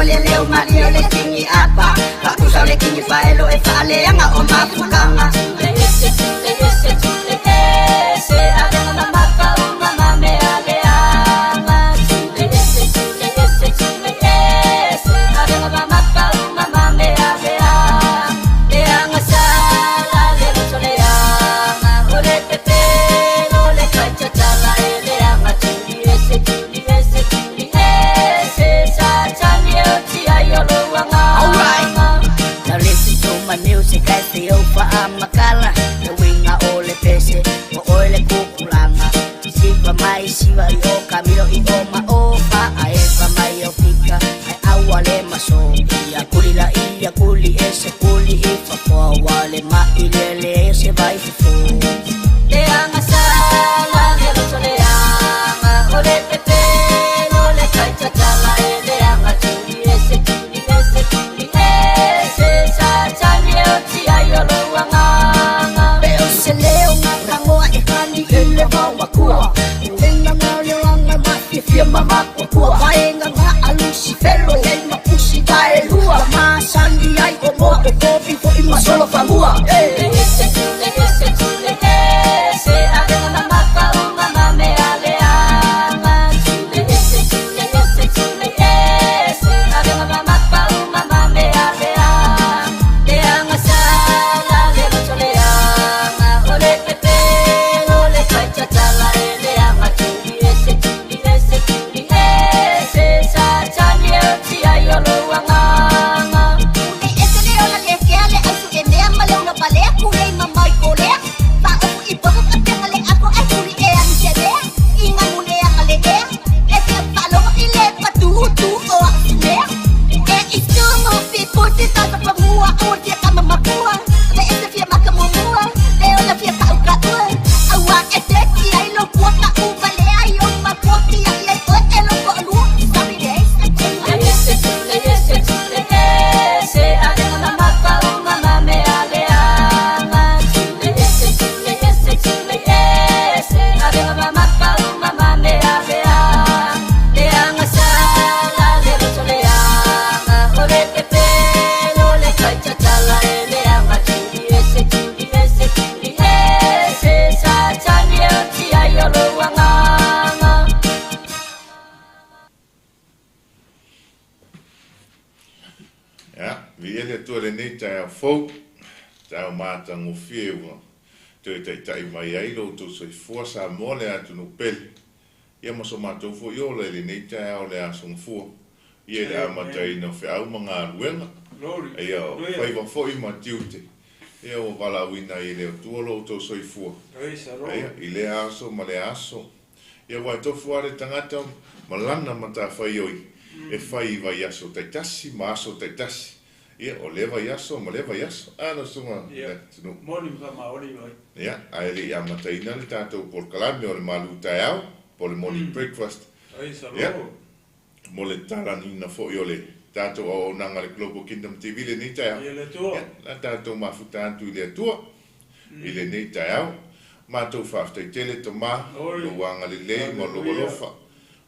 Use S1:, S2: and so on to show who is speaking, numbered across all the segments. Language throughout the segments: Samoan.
S1: le leo malie le kingi apa Fa'atusa o le kingi fa'aelo e fa'aleaga o mafutaga Le ese le ese le ese avega mamafa uma ma mea leaga Le ese le ese le ese avega mamafa uma ma mea leaga Leaga sala le loto leaga o le pepelo le kaitatala e leaga tuli ese tuli ese tuli ese Satani e oti ai o lou
S2: Alright.
S1: agaga.
S2: Now listen to my music as the old fa'amakala. Le uiga o le pese o oe le kukulaga. Siva mai siva i o kamilo i o ma o fa ae fa mai o fika ai aua le maso. Ia kuli la ia kuli ese kuli i fafoa ua le ma'i le le se vai fofo.
S1: Leaga sala le loto leaga o le pepelo le kaitatala e leaga tuli ese tuli ese tuli ese Satani e oti ai o lou agaga.
S2: Pe o se leo ngā e hani i le vaumakua. Uenga ngā leo anga ma fia ma makuakua. Vaenga ngā alusi felo iai ma pusi vaelua. Masani ai o moa o kopi fo i masolo famua.
S1: Le ese le ese le ese avega mamafa uma ma mea leaga Le ese le ese le ese avega mamafa uma ma mea leaga Leaga sala le loto leaga o le pepelo le kaitatala e leaga tuli ese tuli ese tuli ese Satani e oti ai o lou agaga.
S3: Le ese le ona le kea le ausu e mea ma le una palea kulei ma mai kolea. Fa ofu i popo ka penga le ako ai kuri e ani se lea. I nganu le anga le ea. E fia whalogo i le patu tu o a mea. E i tumu fi puti tata pa mua o fia kama makua. Le ese fia maka mumua. Le ola fia ka uka ua. Aua e te ki ai lo pua ka uva le ai o makua ki ai ai oe e lo ko lua. Sorry days.
S1: Le ese le ese le ese avega mamafa uma ma mea leaga Le ese le ese le ese avega mamafa uma ma mea leaga Leaga sala le loto leaga o le pepelo le kaitatala e leaga tuli ese tuli ese tuli ese Satani e oti ai o lou agaga.
S4: Ia, viia le Atua i lenei taeao fou, taeao matagofie ua toe taitai mai ai lo outou soifua Samoa le atunuu pele. Ia ma so matou foi ola i lenei taeao le Aso Gafua. Ia i le amataina o feau ma galuega, ia o faiva foi ma tiute, ia ua valaauina ai e le Atua lo outou soifua. Ia, i lea aso ma lea aso, ia aua e tofu lava le tagata ma lana matafaioi e fai i vaiaso taitasi ma aso taitasi. Ia, o lea vaiaso ma lea vaiaso. A lau susuga i le atunuu. Ia, ae le i amataina le tatou polokalame o le malu taeao, po o le morning breakfast, ia, mo le talaniina foi o le tatou auaunaga a le Global Kingdom TV i lenei taeao, ia, la tatou mafuta atu i le Atua i lenei taeao. Matou faafetai tele Tama, lou agalelei ma lou alofa.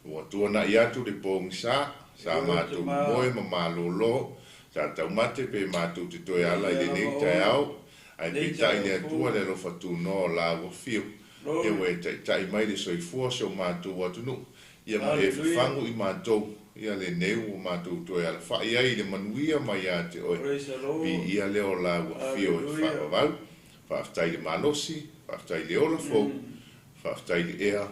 S4: Ua tuanai atu le pogisa, sa matou moe ma malolo, sa taumate pe matou te toe ala i lenei taeao, ae peitai le Atua le alofa tunoa o la ua fio. Ia ua e taitai mai le soifua o si o matou atunuu, ia ma e fafagu i matou, ia lenei ua matou toe alafa'i ai i le manuia mai ia te oe. Viia lea o la ua fio e faavavau. Faafetai i le malosi, faafetai i le ola fou, faafetai i le ea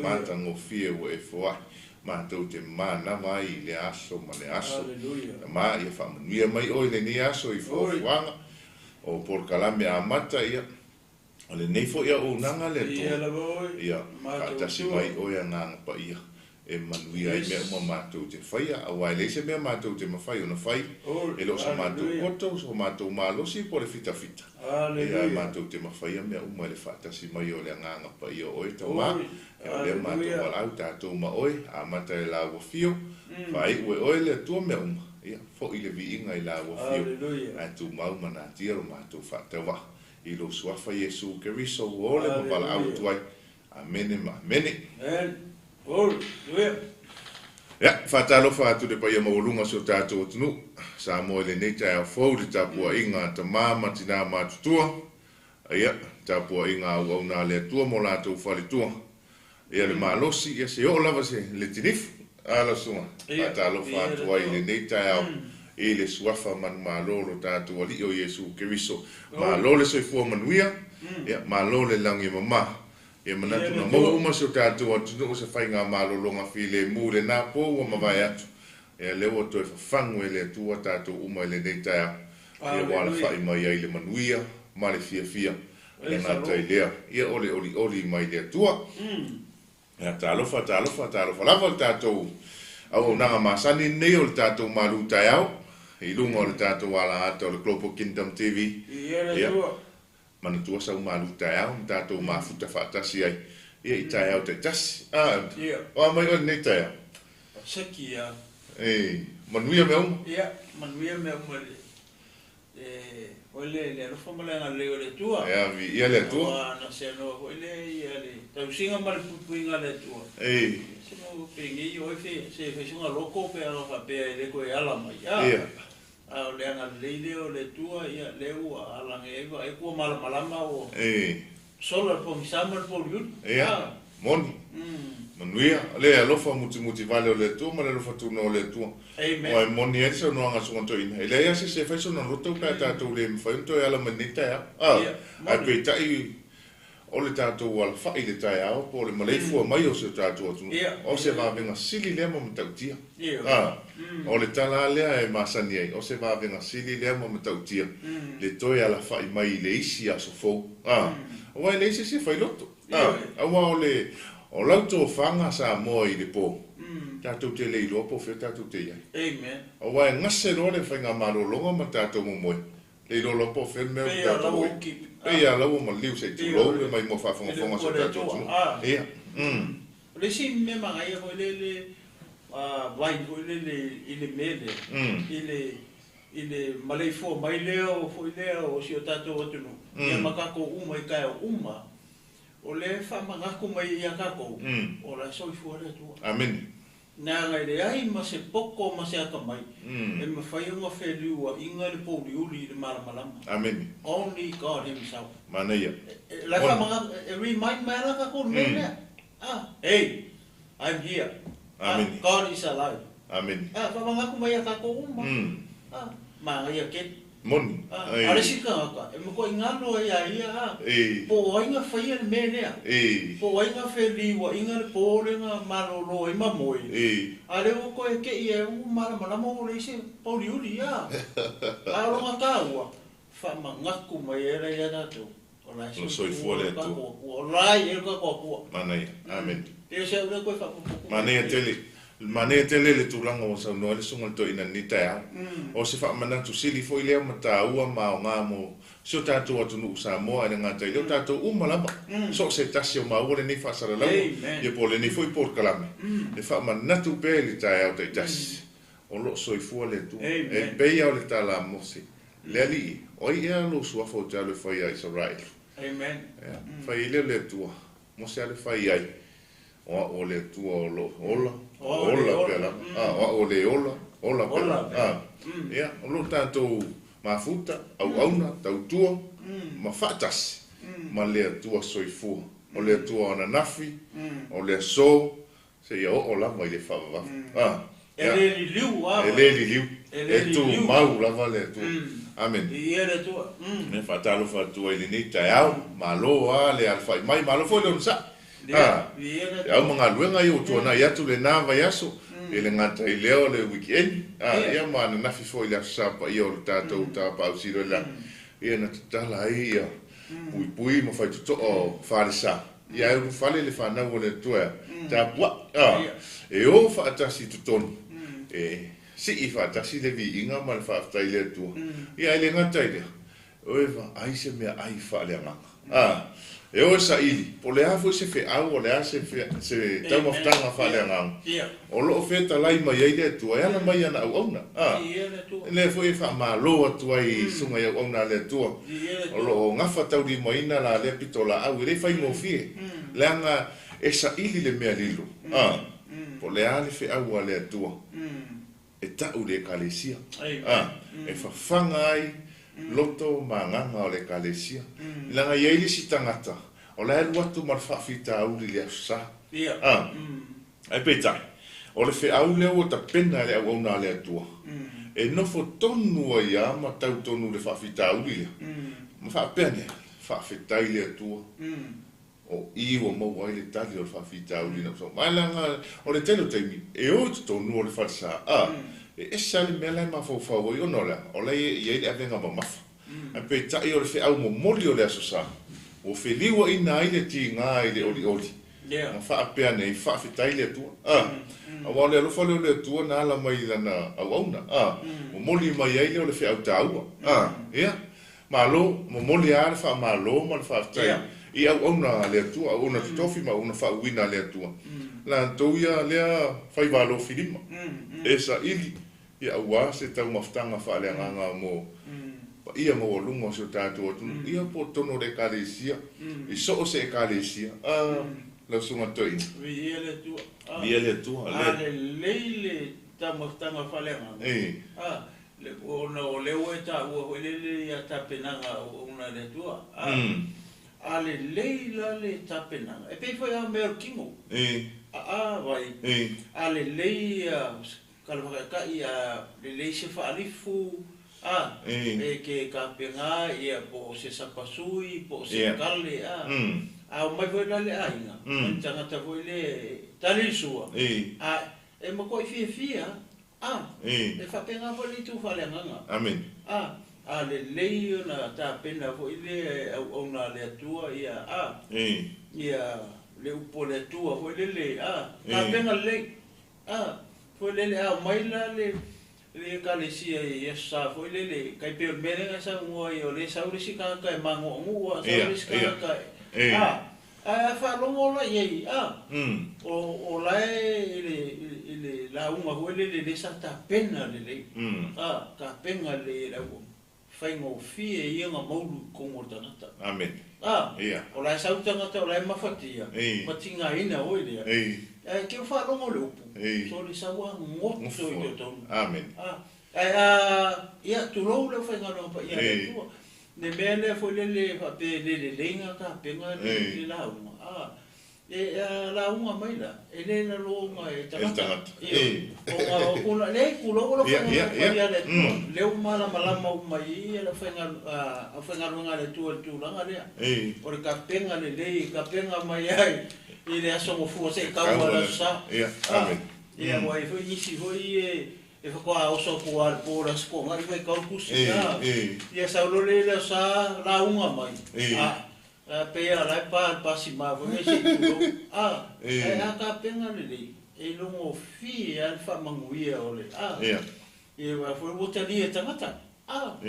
S4: matagofie ua e foai matou te manava ai i lea aso ma lea aso. Tama, ia faamanuia mai oe i lenei aso i fuafuaga o polokalame amata, ia, o lenei foi auaunaga le Atua, ia faatasi mai oe Agaga Paia e manuia ai mea uma matou te faia, aua e leai se mea matou te mafai ona fai, e le o so matou poto, so matou malosi po o le fitafita, ia ae matou te mafaia mea uma i le faatasi mai o le Agaga Paia o oe Tama, ia o lea matou valaau tatou ma oe, amata e la ua fio, faaiu e oe le Atua mea uma, ia foi le viiga i la ua fio, ae tumau ma natia lo matou faatauvaa i lou Suafa Iesu Keriso ua ole ma valaau atu ai. Amene ma amene. Ia, faatalofa atu i le paia maualuga o si o tatou atunuu, Samoa i lenei taeao fou i le tapuaiga a tama ma tina matutua, ia, tapuaiga a auauna a le Atua ma o latou faletua, ia le malosi, ia se oo lava se le tinifu, a lau susuga, faatalofa atu ai i lenei taeao i le Suafa manumalo o lo tatou Alii o Iesu Keriso. Malo le soifua manuia, ia, malo le lagi e mama. Ia manatu na maua uma si o tatou atunuu se faigamalologa filemu i lena po ua mavae atu. Ia lea ua toe fafagu e le Atua tatou uma i lenei taeao, ia ua alafai mai ai le manuia ma le fiafia. E le gata i lea, ia o le olioli mai le Atua. Ia talofa, talofa, talofa lava le tatou auaunaga masani lenei o le tatou malu taeao i luga o le tatou alaata o le Global Kingdom TV. Ia manatua sau malu taeao ma tatou mafuta faatasi ai ia i taeao taitasi. A, o a mai oe lenei taeao?
S5: Seki ia.
S4: Ei, manuia mea uma?
S5: Ia, manuia mea uma le E foi le le alofa ma le agalelei o le Atua.
S4: Ia, viia le Atua.
S5: Aua na seanoa foi le ia le tausiga ma le puipuiga a le Atua.
S4: Ei.
S5: Se mo penei oi fe se fai songa loko pe aga faapea e le toe ala mai. A.
S4: Ia.
S5: A o le agalelei lea o le Atua ia lea ua alage ai vaai ua malamalama ua.
S4: Ei.
S5: Sola le pogisa ma le pouliuli.
S4: Ia, moni. Manuia le alofa mutimuti vale o le Atua ma le alofa tunoa o le Atua. Aua e moni ai le saunoaga a Susuga Toeaina, e leai lava se isi e fai sona loto pe a tatou le mafai ona toe ala mai lenei taeao. Ae peitai o le tatou alafai i le taeao po o le maleifua mai o si o tatou atunuu, o se vavega sili lea ma matautia. O le tala lava lea e masani ai, o se vavega sili lea ma matautia le toe alafai mai i le isi aso fou. Aua e leai se isi e fai loto. Aua o le o lau tofaga Samoa i le po, tatou te le iloa po o fea tatou te i ai. Aua e gase loa le faigamalologa ma tatou momoe, le iloa loa po o fea le mea ua tatou o i ai. Pei lava la ua maliu se i tulou le maimoa faafogafoga a si o tatou atunuu. Ia.
S5: O le isi mea manaia foi lele vai foi lele i le mea lea, i le i le maleifua mai lea o foi lea o si o tatou atunuu, ia ma tatou uma i taeao uma, o lea e faamanatu mai ia tatou, o la e soifua le Atua.
S4: Amene.
S5: Leaga e leai ma se poto ma se atamai e mafai ona feliuaiga le pouliuli i le malamalama.
S4: Amene.
S5: Only God Himself.
S4: Manaia.
S5: La e faamanatu, e remind mai lava tatou i le mea lea. Ah, hey, I'm here.
S4: Amene.
S5: Ah, God is alive.
S4: Amene.
S5: Ah, faamanatu mai ia tatou uma. Ah, manaia tele.
S4: Moni.
S5: Ah, a le isi tagata, e matuai galo ai ia ia, ah, po o ai na faia le mea lea, po o ai na feliuaiga le po lea na malolo ai ma moe, a o lea ua toe tei ai ua malamalama ua leai se pouliuli, ah. A o lona taua, faamanatu mai ai la ia tatou. O la e
S4: soifua le Atua.
S5: O la e i ai lo tatou Atua.
S4: Manaia. Amene.
S5: Pei o se au lea toe faaopoopo.
S4: Manaia tele. Manaia tele le tulaga ua saunoa ai le Susuga i le Toeaina i lenei taeao. O se faamanatu sili foi lea ma taua ma aoga mo si o tatou atunuu Samoa e le gata i lea o tatou uma lava, so o se tasi o maua lenei faasalalauga, ia po o lenei foi polokalame, e faamanatu pea i le taeao taitasi, o lo o soifua le Atua. E pei lava o le tala a Mose, Le Alii, o ai ea lou suafa ou te alu e fai iā Isaraelu? Ia, fai ai lea o le Atua, Mose alu e fai ai, O au o le Atua o lo o ola, ola pea lava, a, o au o le ola, ola pea lava, a. Ia, o lo tatou mafuta, auauna, tautua, ma faatasi ma le Atua soifua. O le Atua o ananafi, o le aso, seia oo lava i le faavavau. A,
S5: E le liliu lava.
S4: E le liliu. E tumau lava le Atua. Amene.
S5: Viia le Atua.
S4: E faatalofa atu ai i lenei taeao. Malo lava le alafai mai, malo foi le onosai. A, e au ma galuega ia ua tuanai atu lena vaiaso, e le gata i lea o le weekend, a, ia ma ananafi foi i le Aso Sa paia o le tatou Tapaau Sili o le Lagi, ia na tatala ai ia puipui ma faitotoa o falesa. Ia e ulufale le fanau o le Atua e tapuai, a, e o faatasi i totonu, e sii faatasi le viiga ma le faafetai i le Atua. Ia e le gata i lea, o e vaai se meaai faaleagaga. A, e o e saili, po o le a foi se feau, o le a se, se taumafataga faaleagaga, o lo o fetalai mai ai le Atua e ala mai i ana auauna. A, lea foi e faamalo atu ai i susuga i auauna a le Atua, o lo o gafataulimaina la lea pitolaau, e le faigofie, leaga e saili le mea lilo. A. Po o le a le feau a le Atua e ta'u i le Ekalesia, a, e fafaga ai loto ma agaga o le Ekalesia. Leaga e i ai le isi tagata o la e alu atu ma le faafitauli i le Aso Sa, a, ae peitai, o le feau lea ua tapena e le auauna a le Atua, e nofo tonu ai lava ma tau tonu i le faafitauli lea, ma faapea ane, Faafetai i le Atua, O i ua maua ai le tali o le faafitauli na usau mai leaga o le tele o taimi e o i totonu o le falesa a e ese lava le mea la e mafaufau ai ona o le a? O la e i ai le avega mamafa. Ae peitai o le feau momoli o le Aso Sa ua feliuaina ai le tiga i le olioli ma faapea nei, Faafetai le Atua a aua o le alofa lea o le Atua na ala mai i Lana auauna a momoli mai ai lea o le feau taua a ia Malo, momoli lava le faamalo ma le faafetai i auauna a le Atua, auauna totofi ma auauna faauuina a le Atua, latou ia lea faiva alofilima e saili ia aua se taumafataga faaleagaga mo paia maualuga o si o tatou atunuu, ia po o totonu o le Ekalesia, i so o se Ekalesia. A, lau Susuga Toeaina.
S5: Viia le Atua.
S4: Viia le Atua.
S5: A lelei le taumafataga faaleagaga. A. Ona o lea ua e taua foi lele ia tapenaga a auauna a le Atua. A, a lelei la le tapenaga, e pei foi a mea o le tino. A, a vai, a lelei ia kalafakaita'i, a lelei se faalifu, a, e ke tapena ia po o se sapasui, po o se kale, a, a omai foi la le aiga, ma le tagata foi lea e tali le sua, a, e matuai fiafia A, e faapena foi le itu faaleagaga.
S4: Amene.
S5: A, a lelei ona tapena foi lea e auauna a le Atua ia, a, ia le upu a le Atua foi lele, a, tapena lelei. A, foi lele a omai la le, le Ekalesia i Aso Sa foi lele, tai pei o le mea lea na saunoa ai, o lea e sau le isi tagata e mago'anu'u, a sau le isi tagata e, a, Ae a faalogo la i ai, a, o, o la e i le, i le lauga foi lele lea sa tapena lelei, a, tapena lelei e le auauna, faigofie ia ona maulu i totonu o le tagata.
S4: Amene.
S5: A, o la e sau le tagata o la e mafatia, ma tigaina foi lea, ae te faalogo i le upu, sole sau a goto i totonu.
S4: Amene.
S5: A, Ae a, ia, tulou le aufaigaluega paia a le Atua, le mea lea foi lele faapea e le lelei na tapena le lauga, a, e a lauga mai la, e le laloga e tagata, ioe, ona o tulaga, leai, tulou le aufaigaluega paia a le Atua, lea ua malamalama uma i ai le aufaigaluega a le Atua i le tulaga lea, o le tapena lelei, tapena mai ai i le aso gafua seia tau i le aso sa, a, ia, ua i ai foi nisi foi e E faatoa oso atu lava i le po o le Aso Toonai faitau le tusi a ia sau loa lea i le aso sa lauga mai a pei lava la e pa le pasima foi lea se i tulou a ae a tapena lelei e logofie lava le faamanuia o le a ia aua foi ua talia e tagata a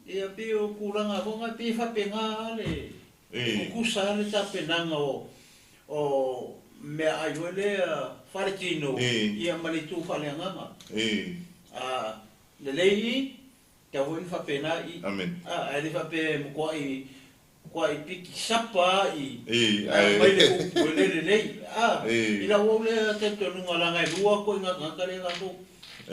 S5: ia pei o tulaga foi na pei e faapena lava le tutusa lava le tapenaga o meaai foi lea faaletino ia ma le itu faaleagaga. A lelei i, tatau foi ona faapena i. Ae le faapea e matuai matuai piki sapa lava i, ae aumai le upu e le lelei. I lau au lea talitonuga leaga e lua ituaiga tagata lea tatou,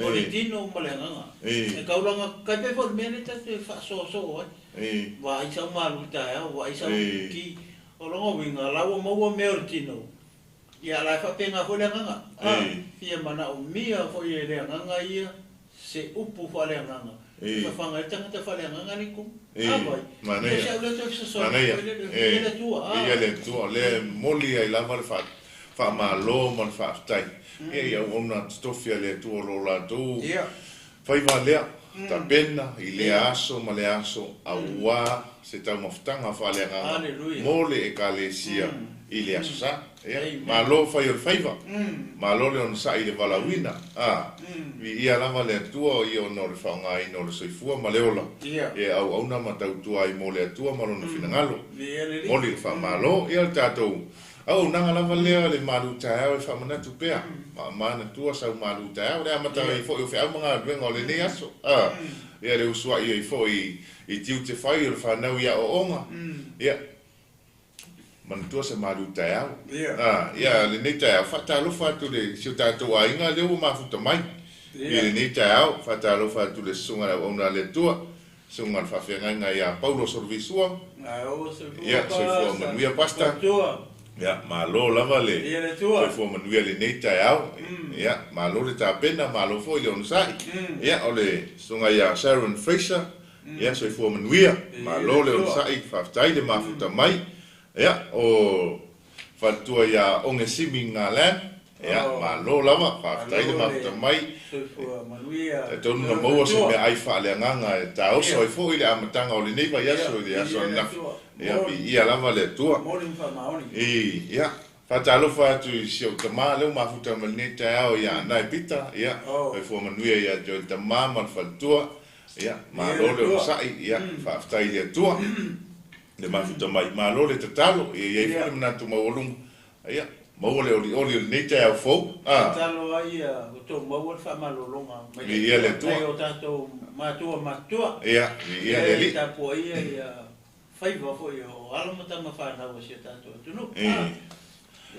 S5: o le tino ma le agaga. E taulaga tai pei foi o le mea lea tatou te faasoasoa ai. Vaai sau malu i taeao, vaai sau ki. O lona uiga, la ua maua mea o le tino, ia la e faapena foi le agaga. A fia manaomia foi e le agaga ia se upu faaleagaga e fafaga ai le tagata faaleagaga le tonu. A vai, ia si au lea toe fesoasoani foi lele, viia le Atua. A.
S4: Viia le Atua, o lea e momoli ai lava le faamalo ma le faafetai i auauna totofi a le Atua o lo latou faiva lea, tapena i lea aso ma lea aso aua se taumafataga faaleagaga mo le Ekalesia i le Aso Sa. Ia, malo fai o le faiva, malo le onosai i le valaauina, a, viia lava le Atua o ia ona o le faaaogaina o le soifua ma le ola e auauna ma tautua ai mo le Atua ma Lona finagalo. Momoli le faamalo. Ia, o le tatou Auaunaga lava lea o le malu taeao e faamanatu pea, ma manatua sau malu taeao, le amata ai foi o feau ma galuega o lenei aso, a, ia le usuai ai foi i tiute fai o le fanau i aoaoga, ia, Manatua se malu taeao. A, ia, lenei taeao, faatalofa atu i le, si o tatou aiga lea ua mafuta mai i lenei taeao. Faatalofa atu i le Susuga i le Auauna a le Atua, Susuga i le Faafeagaiga ia Paulo Solovisua. Ia, soifua manuia Pastor. Ia, malo lava le soifua manuia i lenei taeao. Ia, malo le tapena, malo foi le onosai. Ia, o le Susuga ia Sharon Fraser. Ia, soifua manuia, malo le onosai, faafetai le mafuta mai. Ia, o faletua ia Ogesimi Ngalan, ia, malo lava, faafetai le mafuta mai. Talitonu na maua se meaai faaleagaga e taoso ai foi le amataga o lenei vaiaso i le aso ananafi. Ia, viia lava le Atua. Ia, faatalofa atu i si ou tama lea ua mafuta mai lenei taeao ia Anae Pita, ia, soifua manuia ia te oe le tama ma le faletua. Ia, malo le onosai, ia, faafetai i le Atua le mafuta mai. Malo le tatalo, ia i ai foi le manatu maualuga, ia, maua le olioli o lenei taeao fou. A.
S5: Tatalo ai ia outou maua le faamalologa mai le
S4: Viia le Atua.
S5: Nai o tatou matua matutua.
S4: Ia, viia le Alii.
S5: Ia e tapuaia ia faiva foi o alo ma tama fanau a si o tatou atunuu. A.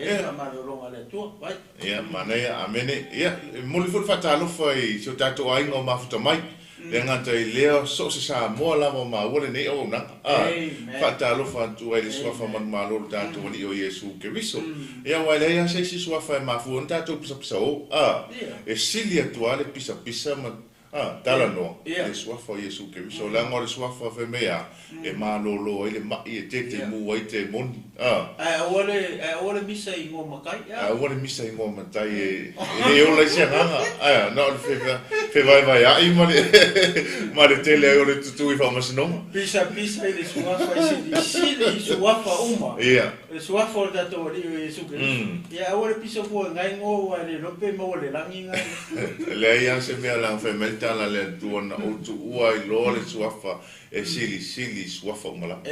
S5: Ia le faamalologa a le Atua. Vai.
S4: Ia, manaia, amene. Ia, e momoli foi le faatalofa i si o tatou aiga o mafuta mai. Le gata i lea, so o se Samoa lava o maua lenei auaunaga. A, faatalofa atu ai i le Suafa manumalo o le tatou Alii o Iesu Keriso. Ia, aua e leai lava se isi suafa e mafua ai ona tatou pisapisaō. A, e sili atu lava le pisapisa ma A, talanoa, le Suafa o Iesu Keriso, leaga o le Suafa fai mai a, e malolo ai le ma'i, e tetemu ai temoni. A.
S5: Ae aua le, ae aua le misa i igoa matai, a.
S4: Ae aua le misa i igoa matai, e, e le ola ai se agaga, a, na o le fe, fevaevaea'i ma le, ma le tele ai o le tutū i faamasinoga.
S5: Pisa pisa i le Suafa e silisili i Suafa uma.
S4: Ia.
S5: Le Suafa o le tatou Alii o Iesu Keriso. Ia aua le pisa fua i ngai igoa ua e le iloa pe maua i le lagi ngai.
S4: E leai lava se mea leaga fai mai le tala a le Atua na ou tuua ai loa le Suafa e silisili i Suafa uma lava.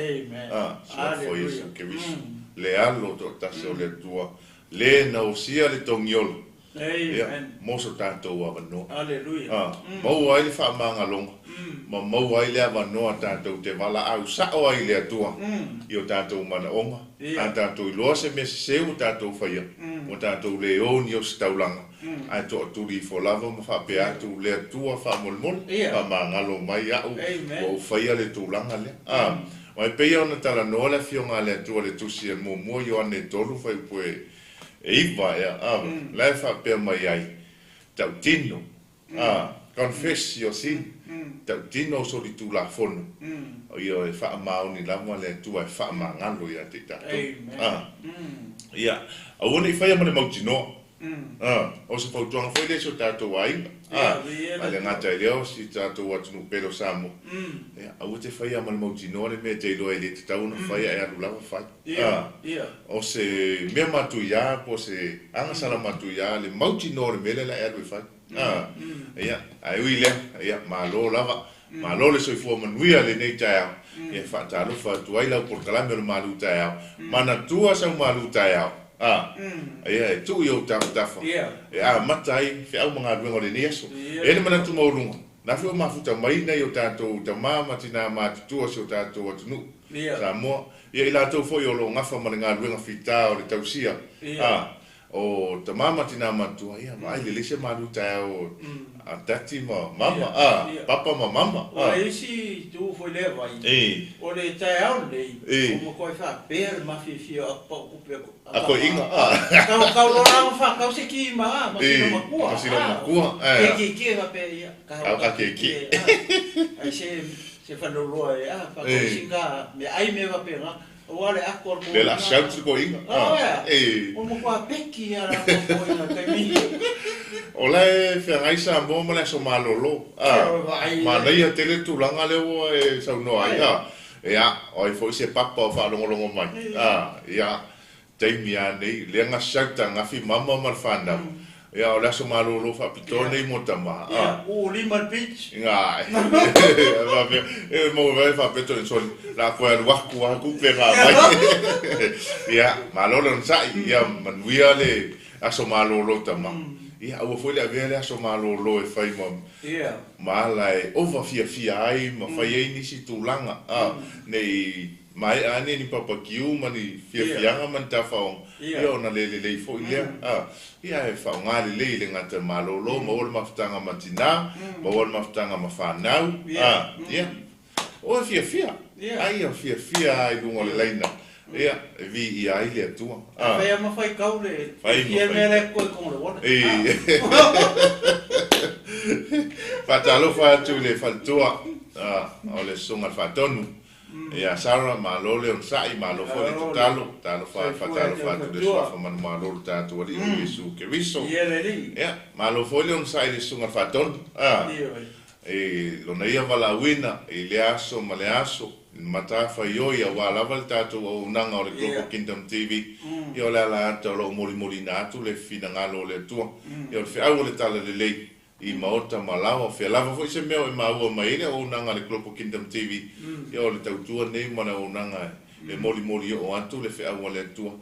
S4: A, Suafa o Iesu Keriso, le Alo toatasi o le Atua, le na osia le togiola, ia, mo so tatou avanoa. A, maua ai le faamagaloga, ma maua ai le avanoa tatou te valaau sao ai i le Atua i o tatou manaoga, a tatou iloa se mea sese ua tatou faia, ua tatou le o ni ositaulaga, Ae toatuli ifo lava ma faapea atu, Le Atua faamolemole, faamagalo mai au, ua ou faia le tulaga lea. A, aua e pei ona talanoa le Afioga a le Atua i le Tusi a le Muamua Ioane 3 fuaiupu e 9 ea, a, la e faapea mai ai, Tautino, a, confess your sin, tautino o solitulafono, ia e faamaoni lava le Atua e faamagalo ia te i tatou. A, ia, aua ne i faia ma le mautinoa. A, o se fautuaga foi lea i si o tatou aiga. A, a le gata i lea o si tatou atunuu pele o Samoa. Ia, aua te faia ma le mautinoa le mea e te iloa e le tatau ona fai ae alu lava fai. A, o se mea matuia po o se agasala matuia le mautinoa o le mea lea o le a e alu e fai. A, ia, ae ui i lea, ia, malo lava. Malo le soifua manuia i lenei taeao. Ia, e faatalofa atu ai lau polokalame o le malu taeao. Manatua sau malu taeao. A, ia, e tuu i ou tafatafa e amata ai feau ma galuega o lenei aso. E i ai le manatu maualuga, na foi ua mafuta mai nai o tatou tama ma tina matutua o si o tatou atunuu, Samoa, ia i latou foi o lo o gafa ma le galuega fita o le tausia. A, O tama ma tina matua, ia vaai lelei se malu taeao a Tati ma Mama, a, Papa ma Mama,
S5: a. O le isi itu foi lea vai, o le taeao lenei, ua matuai faapea le mafiafia o aku pau kupe
S4: a koiina, a.
S5: Kau kau loa la ma whakau se ki ma, a, ma sino makua,
S4: ma sino makua,
S5: a. Ke ke faapea ia,
S4: kau ka ke ke.
S5: Ai se se whanoloa e, a, whakau singa, me ai me faapea Aua le ako a le
S4: Lea la shout le koiga.
S5: Ah, e. Ua matua peki a la koiga taimi.
S4: O la e feagai Samoa ma le aso malolo. Ah, manaia tele tulaga lea ua e saunoa ai. Ah, ia, o ai foi se papa o faalogologo mai. Ah, ia, taimi a nei, lea na shout a gafi mama ma le fanau. Ia, o le aso malolo faapitoa nei mo tama.
S5: Ia, uu lima le beach.
S4: Nga, faapea, e maua mai faapea to soli, la koe alu aku a kupe nga mai. Ia, malo le onosai, ia manuia le aso malolo tama. Ia, aua foi le avea le aso malolo e fai ma, ma ala e ova fiafia ai ma fai ai nisi tulaga, a, nei. maea ane ni papakiu ma ni fiafiaga ma ni tafaoga, ia ona le lelei foi lea. A, ia ae faaaoga lelei e le gata e malolo, maua le mafutaga ma tina, maua le mafutaga ma fanau, a, ia. O e fiafia, ai ia fiafia lava i luga o le laina, ia, e viia ai le Atua.
S5: A. Fai lava ma faitau le fiafia mea la e koe kongole.
S4: Faatalofa atu i le faletua o le Susuga i le Faatonu ia Sarah, malo le onosai, malo foi le tatalo, talofa, faatalofa atu i le Suafa manumalo o lo tatou Alii o Iesu Keriso. Ia, malo foi le onosai i le Susuga i le Faatonu. I lona ia valaauina i lea aso ma lea aso, i le matafaioi aua lava le tatou auaunaga o le Global Kingdom TV, ia o le ala ata o lo o molimoliina atu le finagalo o le Atua, ia o le feau o le Talalelei i maota ma laoa. O fea lava foi se mea o e maua mai ai le auaunaga a le Global Kingdom TV, ia o le tautua lenei ma le auaunaga e molimoli oo atu le feau a le Atua,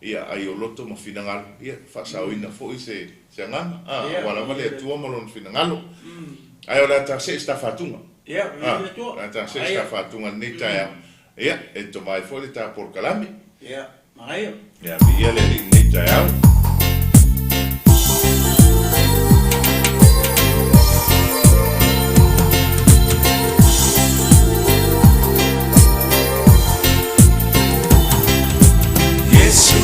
S4: ia ai o loto ma finagalo, ia faasaoina foi se se agaga, a, aua lava le Atua ma Lona finagalo. Ae o le a ta see se tafaatuga, a, o le a ta see se tafaatuga i lenei taeao, ia, e tomai foi le ta polokalame. Ia, viia le Alii i lenei taeao.
S6: Iesu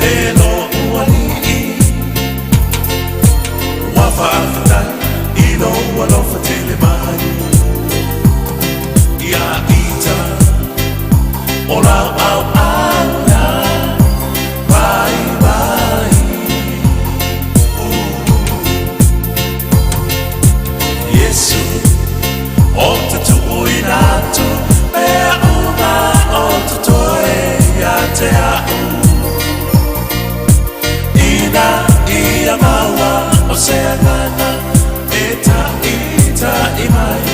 S6: e lo'u Alii, Ua faafetai i lou alofa tele mai. Ia ita o lau auauna Pai mai. Iesu o te tuuina atu mea uma o totoe ia te a'u Ina ia maua o se agaga e ta'ita'i mai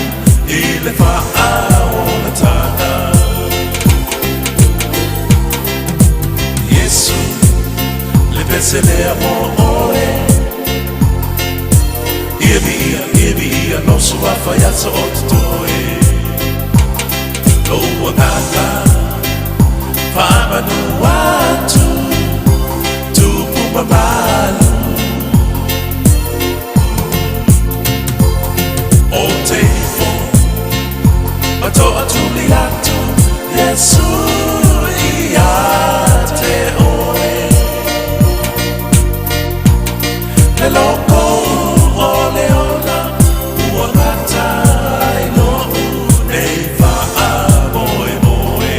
S6: i le faaolataga Iesu le pese lea mo oe Ia viia, ia viia lou suafa i aso o totoe Lou agaga faamanu atu Tupu mamalu Ou te ifo ma tootuli atu Iesu ia te oe Le loko o le ola ua gata ai lo'u nei faamoemoe.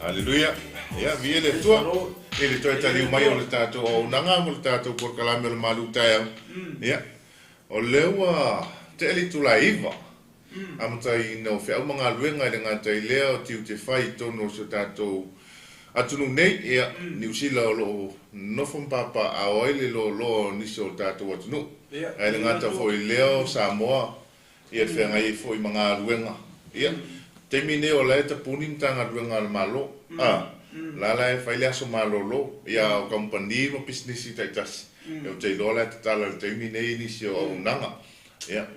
S4: Aleluia. Ia, viia le Atua i le toe taliu mai o le tatou auaunaga ma le tatou polokalame o le malu taeao. Ia, o lea ua tea le itula e 9, amataina o feau ma galuega e le gata i lea o tiute fai i totonu o si o tatou atunuu nei. Ia, Niu Sila o lo o nofo ma papaaao ai le loaloa o nisi o le tatou atunuu. Ae le gata foi i lea o Samoa, ia le feagai ai foi ma galuega. Ia, taimi nei o la e tapuni Matagaluega a le Malo, a, la la e fai le aso malolo, ia o kamupani ma pisinisi taitasi, ia ou te iloa la e tatala i le taimi nei nisi o auaunaga. Ia,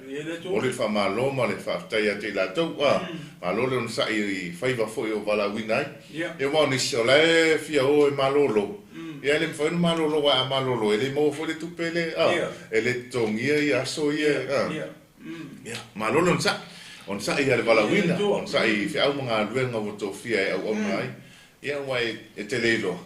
S4: momoli le faamalo ma le faafetai ia te i latou, a, malo le onosai i faiva foi o valaauina ai. Ia, aua o nisi o la e fia o e malolo, ia e le mafai ona malolo aua a malolo e le maua foi le tupe le, a, e le totogia ia aso ia, a. Ia, malo le onosai, onosai ia le valaauina, onosai i feau ma galuega ua tofia e auauna ai. Ia, aua e te le iloa,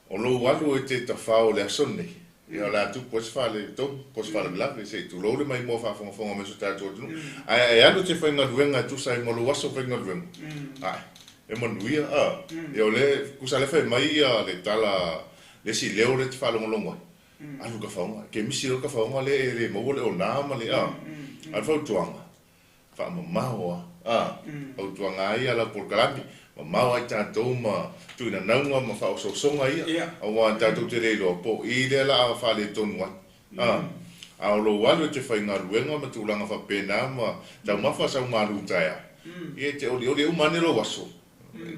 S4: o lou alu e te tafao i le aso lenei, ia o le a tupu ai se faaletonu, po o se faalavelave, se i tulou le maimoa faafogafoga mai si o tatou atunuu. Ae e alu e te faigaluega e tusa ai ma lou aso faigaluega, ae, e manuia, a. Ia o lea, tusa lea fai mai ia le tala, le isi leo lea e te faalogologo ai, alu i kafaoga, kemisi loa le kafaoga lea e le maua le ona ma le, a. A o le fautuaga, faamamao a, a, fautuaga ai ia lau polokalame, mamao ai tatou ma tuuinanauga ma faaosoosoga ia, aua tatou te le iloa po o i lea la a faaletonu ai, a, a o lou alu e te faigaluega ma tulaga faapena ma taumafa sau malu taeao, ia e te olioli e uma ane lou aso,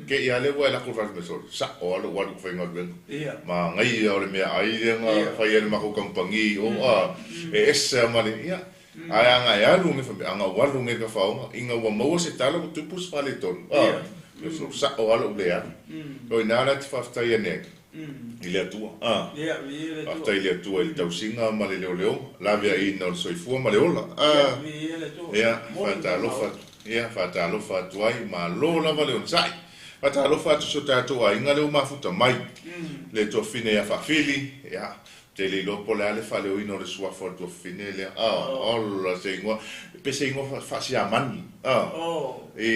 S4: te i a lea ua e lako i le fale sole, sao lava lou alu i faigaluega, manaia o le meaai lea na fai ai le matou kamupani i o, a, e ese lava ma le, ia, ae a na e alu nei, fai mai, a na ou alu nei i le tafaoga, ina ua maua se tala ua tupu se faaletonu, a, sao lava lou le alu. O i ina la e te faafetai ane ai i le Atua, a, faafetai i le Atua i le tausiga ma le leoleoga, laveaiina o le soifua ma le ola, a, ia, faatalofa atu. Ia, faatalofa atu ai, malo lava le onosai. Faatalofa atu i si o tatou aiga lea ua mafuta mai, le tuafafine ia Faafili, ia, ou te le iloa po o le a le faaleoina o le suafa o le tuafafine lea, a, ola se igoa, pe se igoa faa-Siamani, a, i,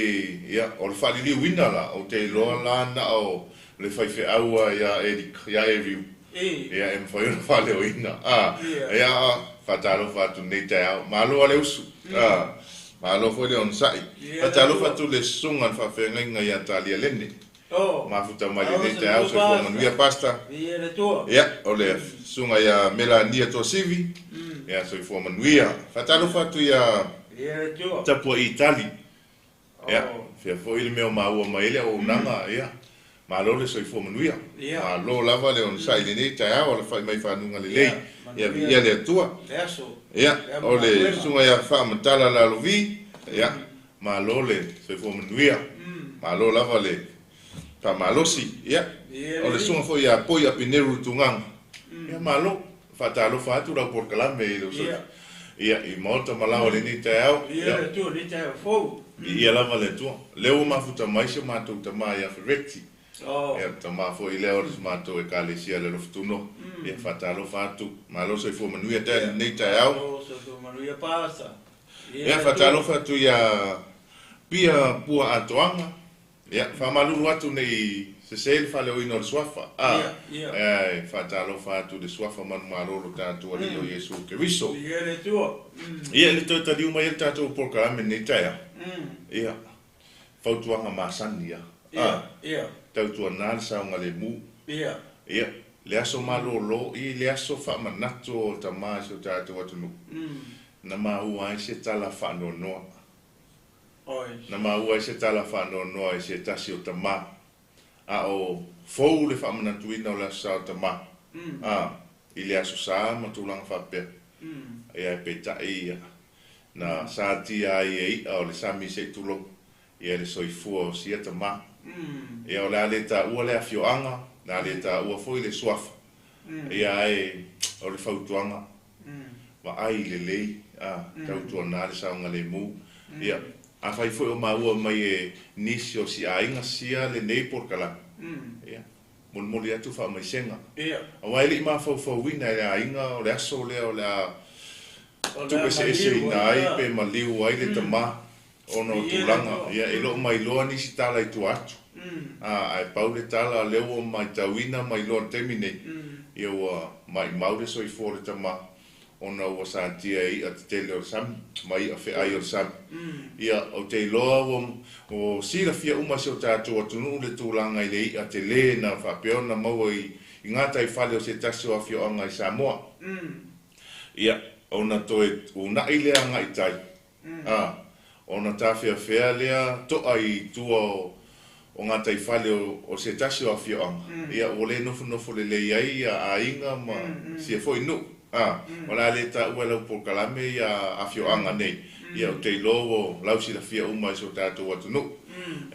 S4: ia, o le faaliliuina la, ou te iloa la na o le faifeau lava ia Erika, ia Eriu, ia, e mafai ona faaleoina, a, ia, faatalofa atu i lenei taeao, malo lava le usu, a, malo foi le onosai. Faatalofa atu i le susuga i le faafeagaiga ia Talia Lene, mafuta mai lenei taeao, soifua manuia Pastor. Ia, o le susuga ia Melania Tuasivi, ia, soifua manuia. Faatalofa atu ia Tapua'i Tali, Ia, fia foi le mea o maua mai ai le auaunaga, ia, malo le soifua manuia. Malo lava le onosai i lenei taeao, alafai mai fanuga lelei. Ia, viia le Atua. Ia, o le susuga ia Faamatala Lalovi, ia, malo le soifua manuia. Malo lava le faamalosi. Ia, o le susuga foi ia Poi Apineru Tugaga, ia, malo. Faatalofa atu lau polokalame i lou soifua. Ia, i maota ma laoa i lenei taeao. Ia, viia lava le Atua. Lea ua mafuta mai si o matou tama ia Fereti. Ia, le tama foi lea o le matou Ekalesia i le Alofutuno. Ia, faatalofa atu. Malo soifua manuia i lenei taeao. Ia, faatalofa atu ia Pia Pua Atoaga. Ia, faamalulu atu ne i sese le faaleoina o le suafa, a, ae faatalofa atu i le suafa manumalo o lo tatou Alii o Iesu Keriso. Ia, i le toe taliu mai ai le tatou polokalame i lenei taeao, ia, fautuaga masani lava, a, tautuana le saogalemu, ia, le aso malolo, i le aso faamanatu o tama i si o tatou atunuu, na maua ai se tala faanoanoa. Na maua ai se tala faanoanoa i se tasi o tama, a o fou le faamanatuina o le Aso Sa o Tama, a, i le Aso Sa ma tulaga faapea. Ia, ae peitai, ia, na satia ai e i'a o le sami se i tulou, ia le soifua o sia tama. Ia, o le a le taua le afioaga, o le a le taua foi le suafa, ia, ae o le fautuaga, Vaai lelei, a, tautuana le saogalemu. Ia, afai foi o maua mai e nisi o si aiga sia lenei polokalame, ia, molimoli atu faamaisega. Aua e le i mafaufauina e le aiga o le aso lea o le a tuueseeseina ai pe maliu ai le tama ona o tulaga, ia, e le o mailoa nisi tala i tua atu. Ae pau le tala lea ua matauina ma iloa i le taimi nei, ia ua maimau le soifua o le tama ona ua satia e i'a tetele o le sami ma i'a fe'ai o le sami. Ia, ou te iloa ua ua silafia uma e si o tatou atunuu le tulaga i le i'a tele na faapea ona maua i i gataifale o se tasi o afioaga i Samoa. Ia, ona toe una'i lea agai i tai, ā, ona tafeafea lea to'a i tua o o gataifale o o se tasi o afioaga, ia ua le nofonofo lelei ai ia aiga ma sia foi nuu. Ā, o le a le taua e lau polokalame ia afioaga nei, ia ou te iloa ua lausilafia uma e so tatou atunuu.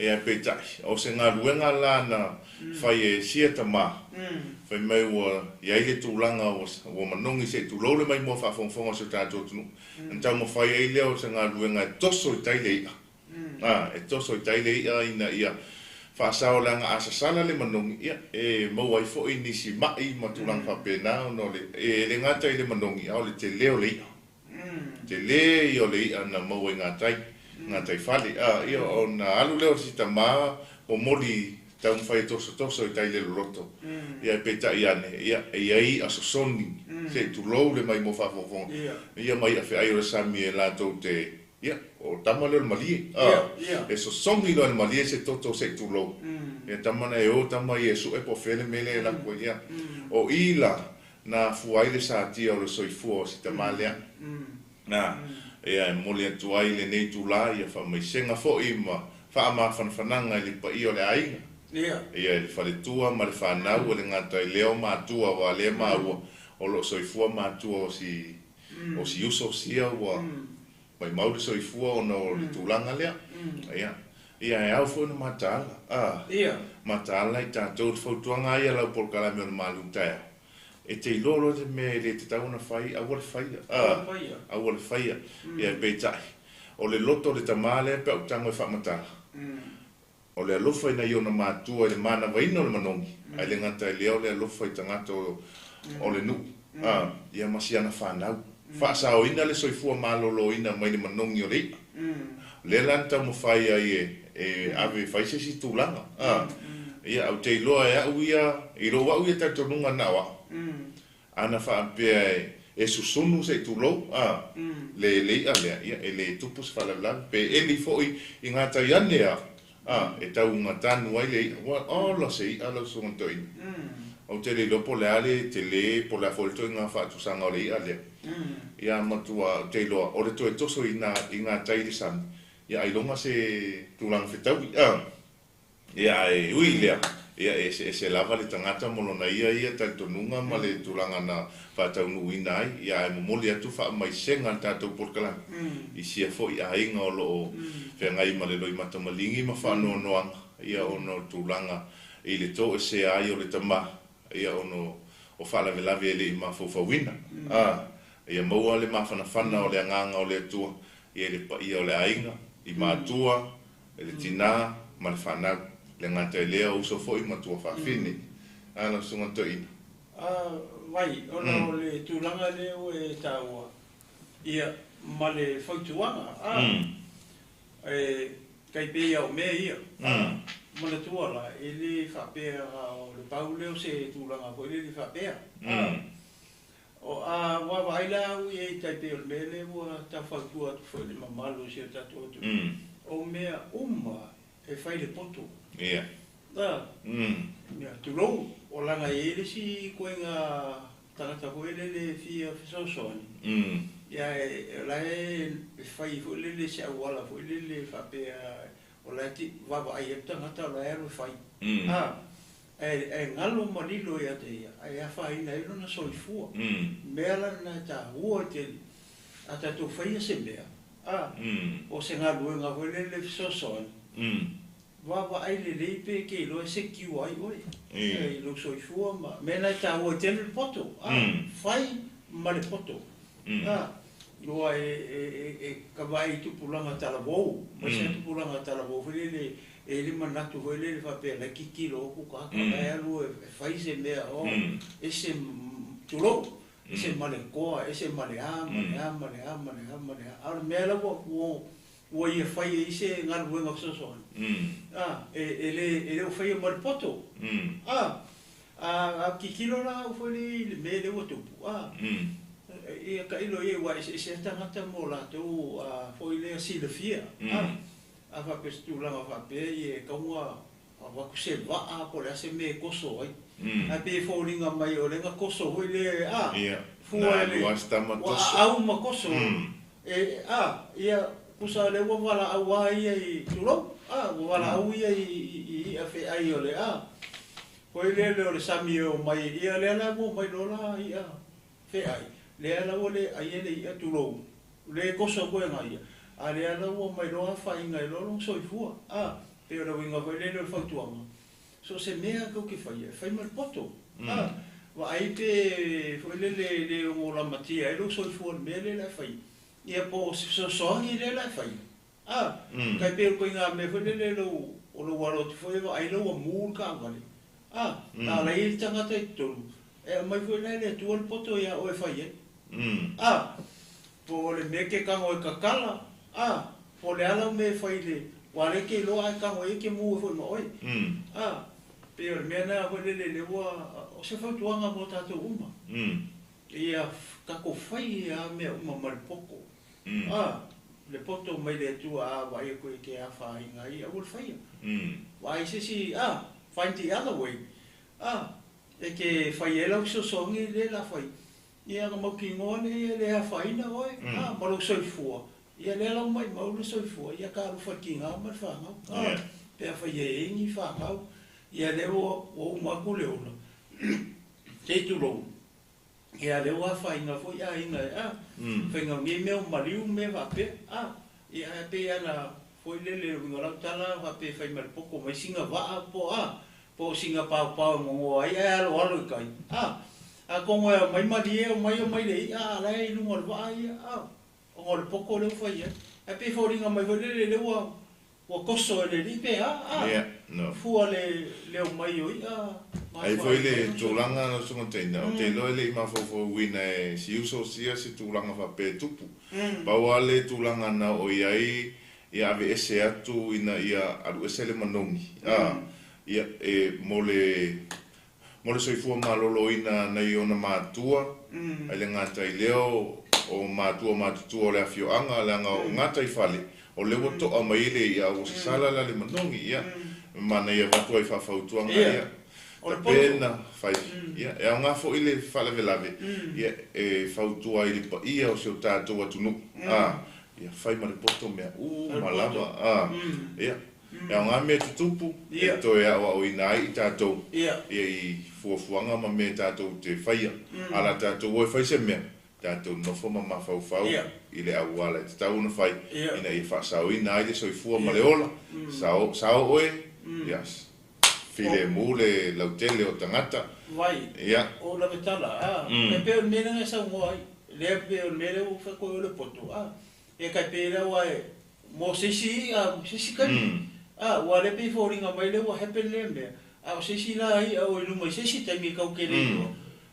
S4: Ia peitai, o se galuega la na fai e sia tama, fai mai ua i ai le tulaga ua ua manogi se i tulou le maimoa faafogafoga o si o tatou atunuu, ona taumafai ai lea o se galuega e toso i tai le i'a. A, e toso i tai le i'a ina ia faasao leaga a sasala le manogi, ia, e maua ai foi nisi ma'i ma tulaga faapena ona o le, e le gata i le manogi, a o le tele o le i'a. Tele ia o le i'a na maua i gatai, gataifale. A, ia, ona alu lea o si tama momoli taumafai e tosotoso i tai le loloto. Ia, peitai ane, ia, e i ai i'a sosoni, se i tulou le maimoa faafogafoga, ia ma i'a fe'ai o le sami e latou te, ia, o tama lea o le malie, a, e sosogi loa e le malie se toto se i tulou. Ia, tama na e o tama ia e su'e po o fea le mea lea e lako ai. Ia, o i la, na afua ai le satia o le soifua o si tama lea. Na, ia e momoli atu ai lenei itula ia faamaisega foi ma faamafanafanaga i le paia o le aiga, ia i le faletua ma le fanau e le gata i lea o matua aua lea maua o lo o soifua matua o si o si uso sia ua maimau le soifua ona o le tulaga lea. Ia, ia e ao foi ona mataala, a, mataala i tatou le fautuaga lava ia a lau polokalame o le malu taeao. E te iloa loa le mea e le tatau ona fai, aua le faia. Aua le faia. Ia, peitai, o le loto o le tama lea pe a ou tago e faamatala, o le alofa i nai ona matua i le manavaina o le manogi, ae le gata i lea o le alofa i tagata o le nuu, ia ma si ana fanau. Faasaoina le soifua maloloina mai le manogi o le i'a. O lea la na taumafai ai e ave e fai se isi tulaga. Ia, ou te iloa e au ia, i lou au ia talitonuga na o au, a na faapea e susunu se i tulou, le i'a lea, ia, e le tupu se faalavelave. Pe eli foi i gatai ane a, A, e tau gatanu ai le i'a. Ua ola se i'a lau susuga toeaina. Ou te le iloa po o le a le tele, po o le a foi le ituaiga faatusaga o le i'a lea. Ia matua, ou te iloa, o le toe toso i na, i gatai i le sami, ia ailoga se tulaga fetaui. A, ia ae ui i lea, ia e eseese lava le tagata ma lona ia ia talitonuga ma le tulaga na faataunuuina ai, ia ae momoli atu faamaisega a le tatou polokalame i sia foi aiga o lo o feagai ma le loimata maligi ma faanoanoaga, ia ona o tulaga i le toesea ai o le tama, ia ona o faalavelave e le i mafaufauina. A, ia maua le mafanafana o le agaga o le Atua ia i le paia o le aiga, i matua, i le tina ma le fanau, le gata i lea o uso foi ma tuafafine. A, lau Susuga Toeaina.
S5: A, vai, ona o le tulaga lea ua e taua, ia, ma le fautuaga, a, e tai pei lava o mea ia, a, manatua la, e le faapea o le pau lea o se tulaga foi lele faapea, a, o, a vaavaai la au i ai tai pei o le mea lea ua tau fautua atu foi i le mamalu o si o tatou atunuu, o mea uma e fai le poto.
S4: Ia.
S5: A. Ia, tulou, o leaga e i ai le isi ituaiga tagata foi lele e fia fesoasoani, ia o la e fai foi lele se auala foi lele faapea o la e vaavaai ai le tagata o la e alu e fai. A, ae galo ma lilo ia te ia, ae afaina ai lona soifua. Mea la lena e taua tele, a tatou faia se mea, A, o se galuega foi lele fesoasoani, vaavaai lelei pe te iloa e secure ai oe i lou soifua ma mea na e taua ai tele le poto, a, fai ma le poto, a, aua e ka vaai i tupulaga talavou, aemaise lava tupulaga talavou foi lele e i ai le manatu foi lele faapea la e tilotilo atu tagata la e alu e fai se mea, oh, ese, tulou, Ese ma le koa, ese ma le a, ma le a, ma le a, ma le a, ma le a. A o le mea la ua, ua, ua ia fai ai se galuega fesoasoani, a, e le, e le o faia ma le poto, a, a tilotilo la au foi lea i le mea lea ua tupu, a, ia tailo i ai, aua e eseese lava tagata ma o latou foi lea silafia, a, a faapea o se tulaga faapea, ia e tatau ona avatu se vaa po o le a se mea e toso ai. Ae pei e foliga mai o lea na toso foi le a, fua i le, ua aau ma toso e a, ia tusa o lea ua valaau lava ia i, tulou, a, ua valaau ia i i'a feai o le a, foi lele o le sami e omai, ia lea la ua omai loa la i'a feai, lea la ua le aia le i'a, tulou, le toso atu e na ia, a lea la ua omai loa afaina ai loa lona soifua, a, pei o le uiga foi lele o le fautuaga, so o se mea tou te faia, e fai ma le poto, a, vaai pe foi lele e le ono lamatia ai lou soifua i le mea lea la e faia, ia po o se fesoasoani lea la e faia. A, tai pei o le ituaiga mea foi lele lou, o lou alo atu foi e vaai lau amu i le taavale. A, a la e i ai le tagata i totonu, e aumai foi la e le Atua le poto iā oe e fai ai. A, po o le mea e te tago e tatala, a, po o le a lau mea e fai i le, aua o lea e te iloa a e tago i ai e te mu ai foi ma oe. A, pei o le mea lena foi lele lea ua, o se fautuaga mo tatou uma. Ia tatou fai a mea uma ma le poto. A, le poto mai le Atua a vaai atu e te afaina ai, aua le faia. Vaai se isi, a, find the other way. A, e te fai ai lau fesoasoani lea la fai. Ia ona mautinoa lea ia e le afaina oe, a, ma lou soifua. Ia lea la ua maimau le soifua, ia talofa i le tiga ma le fanau. A, pe afai e i ai ni fanau, ia lea ua uma atu le ola. Sei tulou. Ia lea ua afaina foi aiga e a, faiga o nei mea o maliu ma mea faapea, a, ia ae pei lava na foi lele i le uiga o lau tala faapea e fai ma le poto mai sina vaa po o a, po o sina paopao e gogoa ai ae aloalo i tai, a, atonu e aumai malie omai omai le i'a a o la e i luga o le vaa ia, a, ona o le poto lea ua fai ai. Ae pei e foliga mai foi lele lea ua Ua toso e le alii pe a, a,
S4: Ia, no.
S5: fua le le omai o i'a ma
S4: Ai foi le
S5: afaina ma
S4: tulaga lau Susuga Taina, ou te iloa e le i mafaufauina e si uso sia se tulaga faapea e tupu. Pau lava le tulaga na oo i ai ia aveese atu ina ia alu ese le manogi, a, ia, e, mo le, mo le soifua maloloina nai ona matua, ae le gata i lea o matua matutua o le afioaga, leaga o gataifale, o lea ua to'a mai ai le i'a ua sasala la le manogi, ia, manaia avatu ai faafautuaga ia, tapena, fai, ia, e aoga foi le faalavelave, ia, e fautua ai i le paia o si o tatou atunuu, a, ia fai ma le poto mea uma lava, a, ia. E aoga mea tutupu e toe aoaoina ai i tatou ia i fuafuaga ma mea tatou te faia. A la tatou o e fai se mea, tatou nofo ma mafaufau i le auala e tatau ona fai ina ia faasaoina ai le soifua ma le ola. Sao, sao oe, ia filemu le lautele o tagata.
S5: Vai,
S4: Ia.
S5: o Lavetala, a, e pei o le mea lea na e saunoa ai, lea pei o le mea lea ua fai atu ai o le poto, a, e tai pei lea aua e, Mo se isi i'a, mo se isi taimi. A, ua le pei e foliga mai lea ua happen lea mea, a o se isi la i'a ua i luma i se isi taimi e tau tele iloa.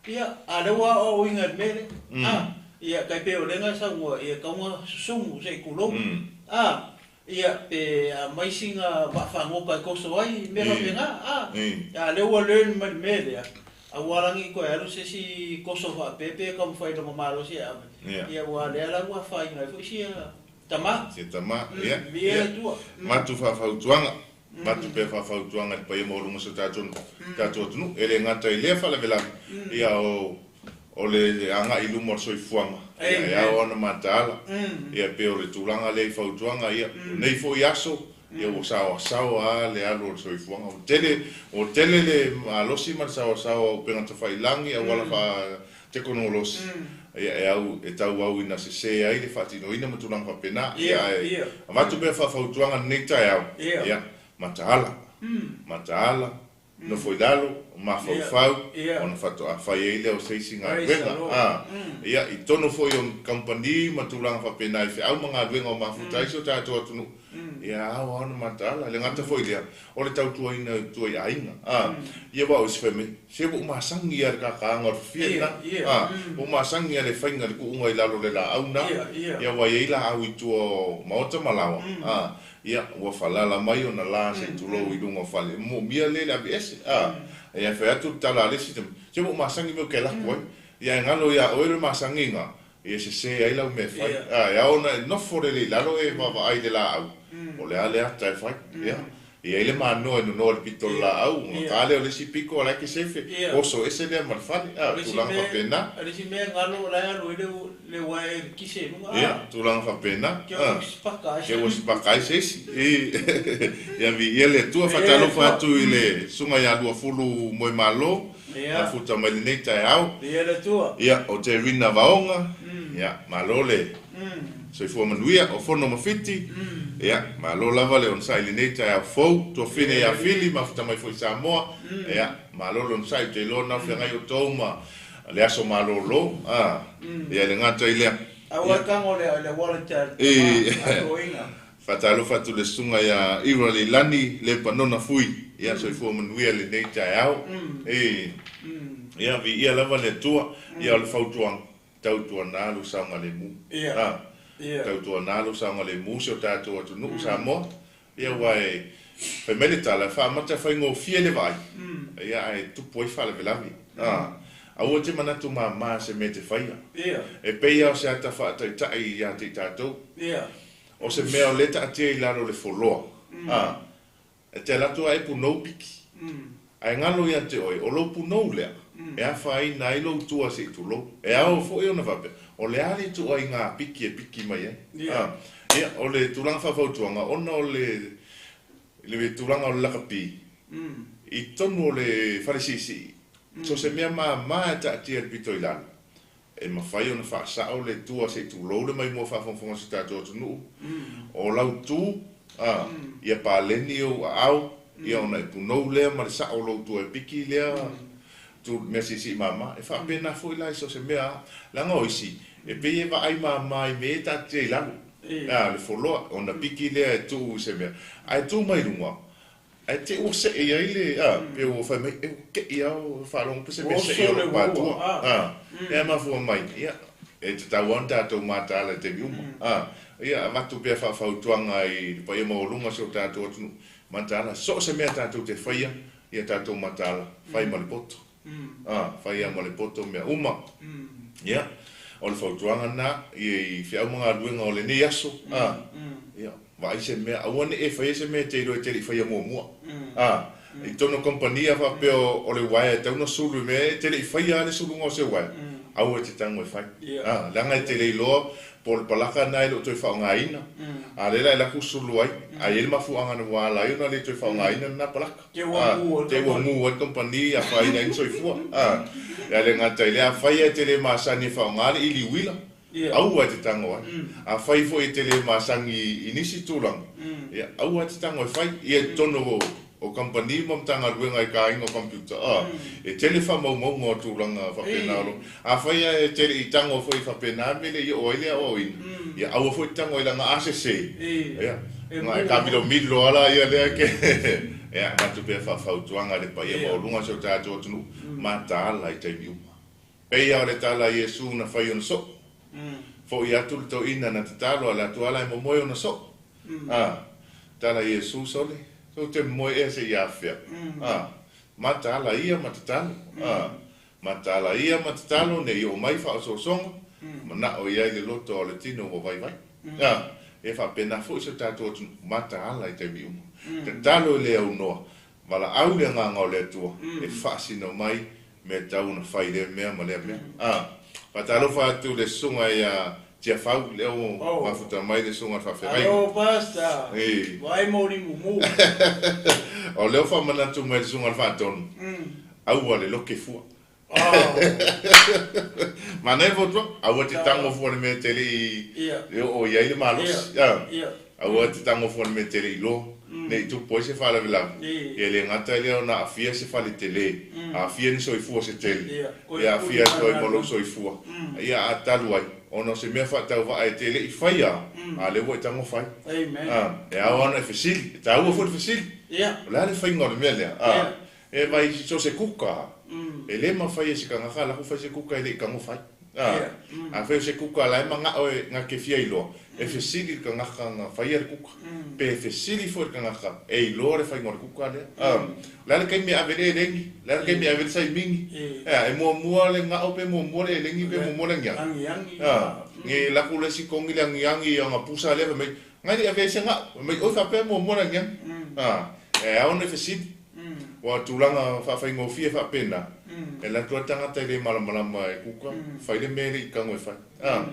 S5: Ia, a lea ua aoaoina e le mea lea. A, ia, tai pei o lea na saunoa, ia tatau ona susugu se i tulou. A, ia, pe aumai sina vaafagota e toso ai, mea faapena. A, a lea ua learn mai le mea lea, aua la ne i toe alu se isi toso faapea pe taumafai i lona malosi e ave. Ia, aua o lea la ua afaina ai foi sia Tama.
S4: Se tama, ia, ia, matu faafautuaga, matu pea faafautuaga i le paia maualuga o si o tatou atunuu. E le gata i lea faalavelave, ia, o, o le agai i luma o le soifuaga, ia, e ao ona mataala, ia, e pei o le tulaga lea i fautuaga, ia, o nei foi aso, ia, ua saoasaoa lava le alu o le soifuaga. Ua tele, ua tele le malosi ma le saoasaoa o upega tafailagi, auala faa, tekonolosi, ia, e au, e tauau ina sese ai le faatinoina ma tulaga faapena. Ia, ae avatu pea faafautuaga i lenei taeao, ia, mataala, mataala, nofo i lalo, mafaufau, ona faatoa fai ai lea o se isi galuega. A, ia, i totonu foi o kamupani ma tulaga faapena i feau ma galuega o mafuta ai si o tatou atunuu, Ia ao lava ona mataala. E le gata foi i lea, o le tautuaina i tua i aiga. A, ia aua o isi fai mai, se ua ou masani lava i le kakaaga o le fafie lena. A, ua ou masani lava i le faiga i le tuuga i lalo o le laau lena. Ia aua e i ai laau i tua o maota ma laoa. A, ia ua falala mai ona la se i tulou i luga o fale. E moomia lea le aveese. A, ia fai atu le tala a le isi, se ua ou masani mea ou te alu atu ai. Ia e galo ia oe le masaniga, Ia sese ai lau mea e fai. A, e ao ona e nofo lelei i lalo e vaavaai i le laau, o le a le ata e fai. Ia, e i ai le manoa e nonoa i le pito o le laau, ona ta lea o le isi pito a o la e kesefe, oso ese lea ma le fale. A, tulaga faapena.
S5: O le isi mea e galo o la e alu ai le uaea i le kise i luga.
S4: Ia, tulaga faapena. A, ke ua sipaka ai se isi. Ia viia le Atua. Faatalofa atu i le Susuga ia Luafulu Moemalo. Mafuta mai lenei taeao.
S5: Viia le Atua.
S4: Ia, o Terina Vaoga, ia, malo le soifua manuia, o Fono ma Fiti, ia, malo lava le onosai i lenei taeao fou. Tuafine ia Fili, mafuta mai foi i Samoa, ia, malo le onosai, ou te iloa na o feagai outou ma le aso malolo, a, ia, e le gata i lea.
S5: Aua e tago le wallet a le tama a toeaina.
S4: Faatalofa atu i le Susuga ia Ira Leilani Lepanona Fui, ia soifua manuia i lenei taeao. E, ia viia lava le Atua, ia o le fautuaga, tautuana lou saogalemu. A, tautuana lou saogalemu si o tatou atunuu Samoa, ia aua e, fai mai le tala, e faamata faigofie le vaai, ia ae tupu ai faalavelave. A, aua e te manatu mama se mea e te faia. E pei lava o se ata faataitai ia te i tatou. O se mea o lea e taatia i lalo o le foloa, a, e te alu atu a e punou piki. Ae galo ia te oe, o lou punou lea, e afaina ai lou tua se i tulou. E ao foi ona faapea, o le a le ituaiga piki e piki mai ai? A, ia, o le tulaga faafautuaga, ona o le, le tulaga o le lakapi, i totonu o le fale siisii, so o se mea mama e taatia i le pito i lalo, E mafai ona faasao le tua se i tulou le maimoa faafogafoga o si tatou atunuu. O lau tu, a, ia paleni ou aao, ia ona e punou lea ma le sao o lou tua e piki lea tu mea siisii mama. E faapena foi la i so o se mea a, leaga o isi, e pei e vaai mama i mea ia e taatia i lalo, a, le foloa, ona piki lea e tuu i se mea, ae tu mai luga, Ae te i ua see i ai le, a, pe ua fai mai, e ua te'i lava o faalogo pe se mea see o lou matua, a, ia e mafua mai, ia, e tatau lava ona tatou mataala i taimi uma, a, ia, avatu pea faafautuaga i le paia maualuga o si o tatou atunuu, mataala, so o se mea tatou te faia, ia tatou mataala, fai ma le poto, a, fai lava ma le poto mea uma. Ia, o le fautuaga lena i feau ma galuega o lenei aso, a, ia, vaai se mea, aua ne i e faia se mea e te iloa e te le i faia muamua. A, i totonu o kamupani a faapea o le uaea e tatau ona sulu i mea e te le i faia lava le suluga o se uaea, aua e te tago e fai. A, leaga e te le iloa po o le palaka lena e le o toe faaaogaina, a o lea la e alu atu sulu ai, ae i ai le mafuaaga na ua ala ai ona le toe faaaogaina lena palaka.
S5: Te ua mu ai
S4: Te ua mu ai le kamupani afaina ai ni soifua. A, e le gata i lea, afai e te le masani e faaaoga le ʻili uila, aua e te tago ai. Afai foi e te le masani i nisi tulaga, ia, aua e te tago e fai. Ia i totonu o kamupani ma Matagaluega i kāiga o computer, a, e tele faamaumauga o tulaga faapena o lo. Afai lava e te le i tago foi faapena le mea lea i oo ai le aoaoina, ia aua foi e te tago ai leaga a sese, ia, ona e taamilomilo lava laia lea ke, ia, avatu pea faafautuaga i le paia maualuga o si o tatou atunuu, mataala i taimi uma. Pei lava o le tala a Iesu na fai ona soo. Foi atu le toeaina na tatalo a le atu ala e momoe ona soo. A, tala Iesu, Sole, tou te momoe ea seia afea? A, mataala ia ma tatalo. A, Mataala ia ma tatalo ne i oo mai faaosoosoga, manao i ai le loto a o le tino ua vaivai. A, e faapena foi si o tatou atunuu, mataala i taimi uma. Tatalo i le aunoa, valaau le Agaga o le Atua e faasino mai mea tatau ona fai i lea mea ma lea mea. A, faatalofa atu i le susuga ia Tiafau, lea ua mafuta mai le susuga i le faafeagaiga.
S5: Alo Pastor, vaai mo limumu.
S4: O lea ua faamanatu mai le susuga i le Faatonu, Aua le loke fua. Manaia fautuaga, aua te tago fua i le mea e te le i oo i ai le malosi. Aua te tago fua i le mea e te le i iloa, ne i tupu ai se faalavelave. Ia e le gata i lea ona aafia se fale tele, aafia ni soifua se tele, ia aafia atu ai ma lou soifua. Ia a talu ai. Ona o se mea faatauvaa e te le i faia, a lea ua e tago fai. A, e ao lava ona e fesili. E taua foi le fesili. O le a le faiga o le mea lea? A, e vaai so o se kuka, e le mafai e se tagata lako fai se kuka e le i tago fai. A, afai o se kuka la e manao e na te fia iloa, e fesili i le tagata na faia le kuka, pe fesili foi i le tagata e iloa le faiga o le kuka lea. A, o le a le taimi e ave ai le elegi, o le a le taimi e ave ai le saimini, e a, e muamua le gao pe muamua le elegi pe muamua le agiagi. A, ne i laku le isi togi le agiagi i ona pusa lea fai mai, na e le i ave ai se gao, fai mai, oi faapea e muamua le agiagi. A, e ao ona e fesili. Ua tulaga faafaigofie faapena, e alu atu lava le tagata e le malamalama e kuka, fai le mea e le i tago e fai. A,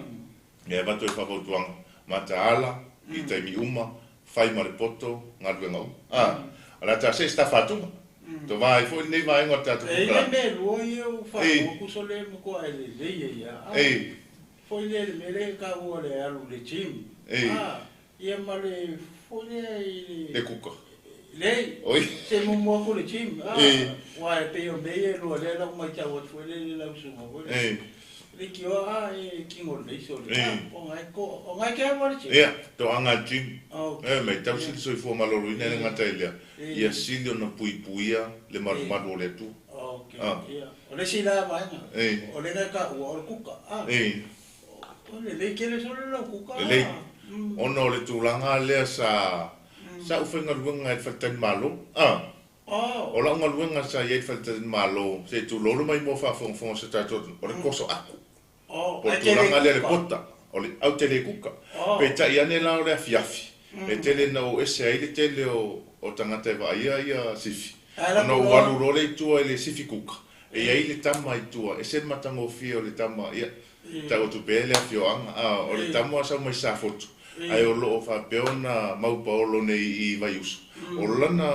S4: e avatu ai faafautuaga, mataala, i taimi uma, fai ma le poto, galuega uma. A, o le a ta see se tafatuga, tova ai foi lenei vaega o le tatou
S5: E i ai
S4: polokalame.
S5: mea e lua ia ua faalogo atu sole matua e lelei ai a. Foi lea i le mea lea e taua le alu i le gym. A, Ia ma le foi lea i le.
S4: Le kuka.
S5: Leai.
S4: Oi.
S5: Se muamua atu le gym. Ah. Aua e pei o mea ia e lua lea la ua matau atu foi lea i lau susuga foi lea. Leitioa a e tino lelei sole. Ona e ko, ona e te alu a le gym.
S4: Ia, toaga le gym. E matau sili soifua maloloina e le gata i lea, ia sili ona puipuia le malumalu o le Atua.
S5: Okay. Ia. O le isi la vaega, o lea e taua o le kuka. O lelei tele sole lau kuka.
S4: Lelei. Ona o le tulaga lea sa sa ou faigaluega ai i le faletalimalo. A. O lau galuega sa i ai i le faletalimalo, se i tulou le maimoa faafogafoga o se tatou atunuu, o le koso aku. Po o le tulaga lea le pota, o le au te le kuka. Peitai ane la o le afiafi, e tele ina ou ese ai le tele o tagata e vaaia ia sifi. Ona ou alu loa lea i tua i le sifi kuka, e i ai le tama i tua, ese le matagofie o le tama, ia, Tau atu pea le afioaga, a o le tama sau mai Safotu, ae o lo o faapea ona mau paolo nei i Vaiusu. O lana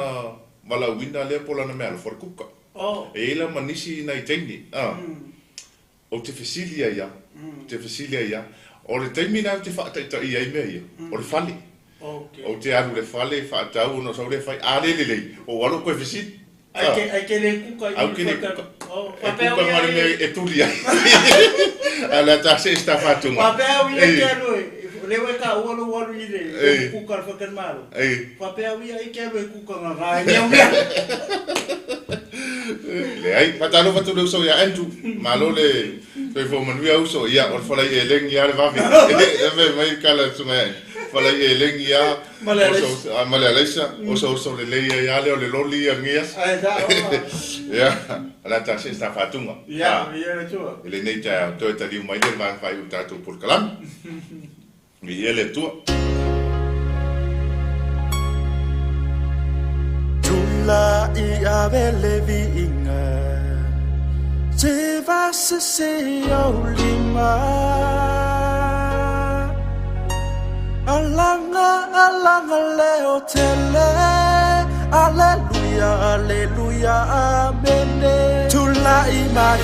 S4: valaauina lea po o lana meaalofa o le kuka. E i ai la ma nisi nai teine, a, ou te fesili ai a, ou te fesili ai a, o le taimi la ou te faataitaia ai mea ia, o le fale. Ou te alu i le fale faatau ona sau lea fai, a le lelei, ou alu ou toe fesili.
S5: Ai te le kuka i
S4: Au ke le kuka. E kuka ma le mea e tuli ai. A le ata se sta fatunga.
S5: Faapea au ia ke alu e, le ua taua lou alu i le kuka le whakamalo. Faapea au ia e ke alu e kuka ngā ngā e mea mea.
S4: Leai, faatalofa atu le uso ia Andrew. Malo le soifua manuia uso. Ia, o le falai elegi lava le vave. E fai mai le kala a le susuga ia Andrew. Falai elegi lava.
S5: Ma le alaisa.
S4: Ma le alaisa. Osooso lelei ai lava lea o le loli ia lenei aso.
S5: Ae sao.
S4: Ia, o le a ta see se ta faatuga.
S5: Ia, ia le Atua.
S4: I lenei taeao, toe taliu mai lea i le vaega faaiu o le tatou polokalame. Viia le Atua.
S6: Tula i ave le viiga Se va se se o lima Alanga alanga leo tele Aleluia aleluia amene Tula i mai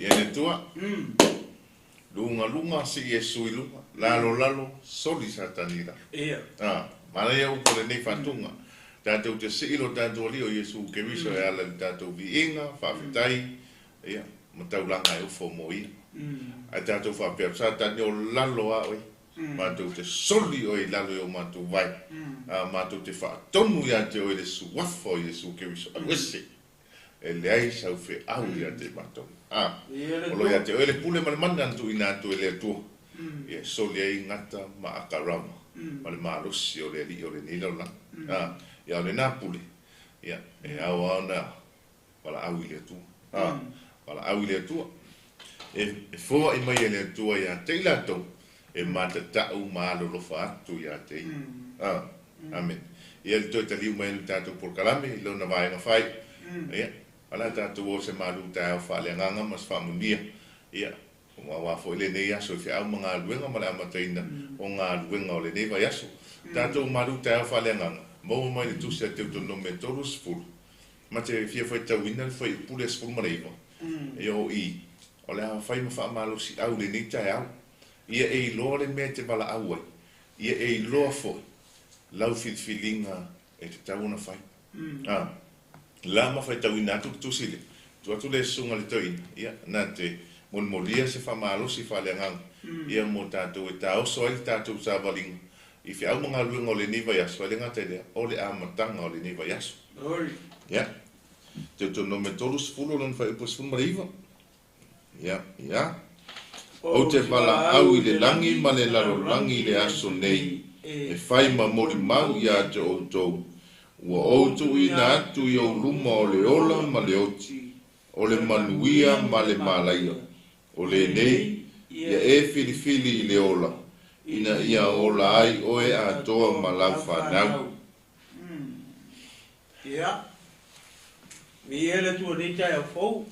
S4: Ia le Atua. Lugaluga sii Iesu i luga, lalolalo soli Satani i lalo.
S5: Ia.
S4: A, manaia upu o lenei faatuga. Tatou te sii lo tatou Alii o Iesu Keriso e ala i le tatou viiga, faafetai, ia, ma taulaga e ofo mo Ia. Ae tatou faapea atu, Satani o lalo a oe, matou te soli oe i lalo i o matou vae, a matou te faatonu ia te oe le Suafa o Iesu Keriso, alu ese. E leai sau feau ia te matou. A, o lo ia te oe le pule ma le mana na tuuina atu e le Atua, ia e soli ai gata ma akarama ma le malosi o le alii o lenei lalolagi. A, ia o lena pule, ia, e ao lava ona valaau i le Atua. A, valaau i le Atua. E, e foai mai e le Atua ia te i latou e matatau ma alolofa atu ia te Ia. A, Amene. Ia le toe taliu mai o le tatou polokalame i lona vaega fai. Ia, o le a tatou o se malu taeao faaleagaga ma se faamanuia. Ia, aua foi lenei aso i feau ma galuega ma le amataina o galuega o lenei vaiaso. Tatou malu taeao faaleagaga, maua mai le Tusi a Teutonome 30, ma te fia faitauina le fuaiupu lea 19, ia o i, o le a fai ma faamalosiau i lenei taeao. Ia e iloa le mea e te valaau ai, ia e iloa foi lau filifiliga e tatau ona fai. A la ma faitauina atu le tusi lea, tuu atu le susuga i le toeaina, ia, na te molimolia se faamalosi faaleagaga, ia mo tatou e taoso ai le tatou savaliga i feau ma galuega o lenei vaiaso, e le gata i lea, o le amataga o lenei vaiaso. Ia, Teutonome 30 lona fuaiupu 19. Ia, ia. Ou te valaau i le lagi ma le lalolagi i le aso nei, e fai ma molimau ia te outou, ua ou tuuina atu i ou luma o le ola ma le oti, o le manuia ma le malaia. O lenei, ia e filifili i le ola, ina ia ola ai oe atoa ma lau fanau.
S5: Ia, viia le Atua i lenei taeao fou,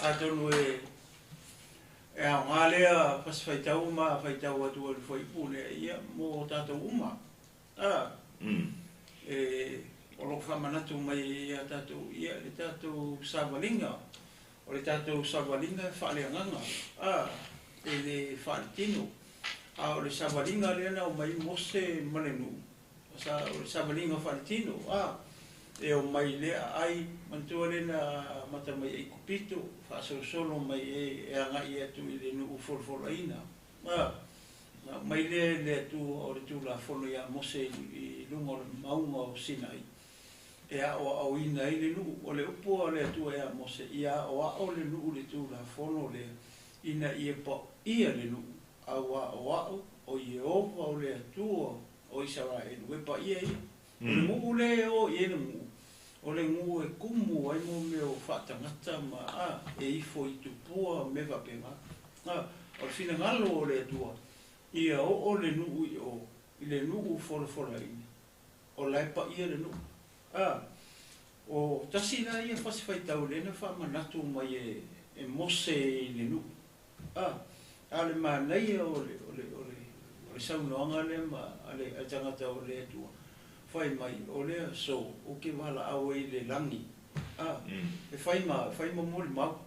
S5: atonu e e aoga lea fasi faitau ma faitau atu ai le fuaiupu lea, ia, mo tatou uma. A, e, o lo o faamanatu mai ia tatou, ia, le tatou savaliga, o le tatou savaliga e faaleagaga, a, e le faaletino, a o le savaliga lea na aumai Mose ma le nuu, Sa, o le savaliga faaletino, a, e omai lea ai, manatua lea na amata mai Aikupito, faasolosolo mai e, e agai atu i le nuu folafolaina, a, na aumai lea e le Atua o le Tulafono iā Mose i, i luga o le mauga o Sinai, e aoaoina ai le nuu. O le upu a le Atua iā Mose, ia aoao le nuu i le Tulafono lea, ina ia paia le nuu, a ua aoao o Ieova o le Atua o Isaraelu, e paia ia. O le nuu lea e o i ai le nuu, o le nuu e kumu ai mo mea o faatagata ma a, e ifo i tupua ma mea faapena. A, o le finagalo o le Atua, ia oo le nuu i o, i le nuu folafolaina, o la e paia le nuu. A, o tasi la ia fasi faitau lea na faamanatu mai e, e Mose i le nuu. A, a o le manaia o le, o le, o le, o le saunoaga lea ma, a le, a le tagata o le Atua, fai mai, o le aso ou te valaau ai i le lagi, a, e fai ma, e fai ma molimau.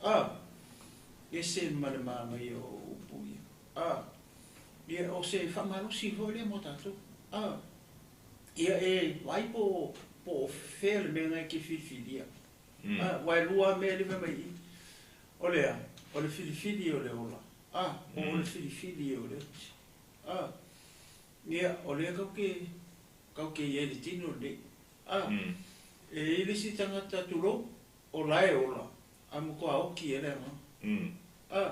S5: A, ese ma le manaia o upu ia. A, ia, o se faamalosi foi lea mo tatou. A, ia e vaai po o, po o fea le mea na e te filifilia. A, aua e lua lava mea e lima mai i i. O le a? O le filifili o le ola. A, po o le filifili o le oti. A, ia, o lea kau te, kau te i ai i le tino lenei. A, e i ai le isi tagata, tulou, o la e ola, ae matua oti ai le agaga. A,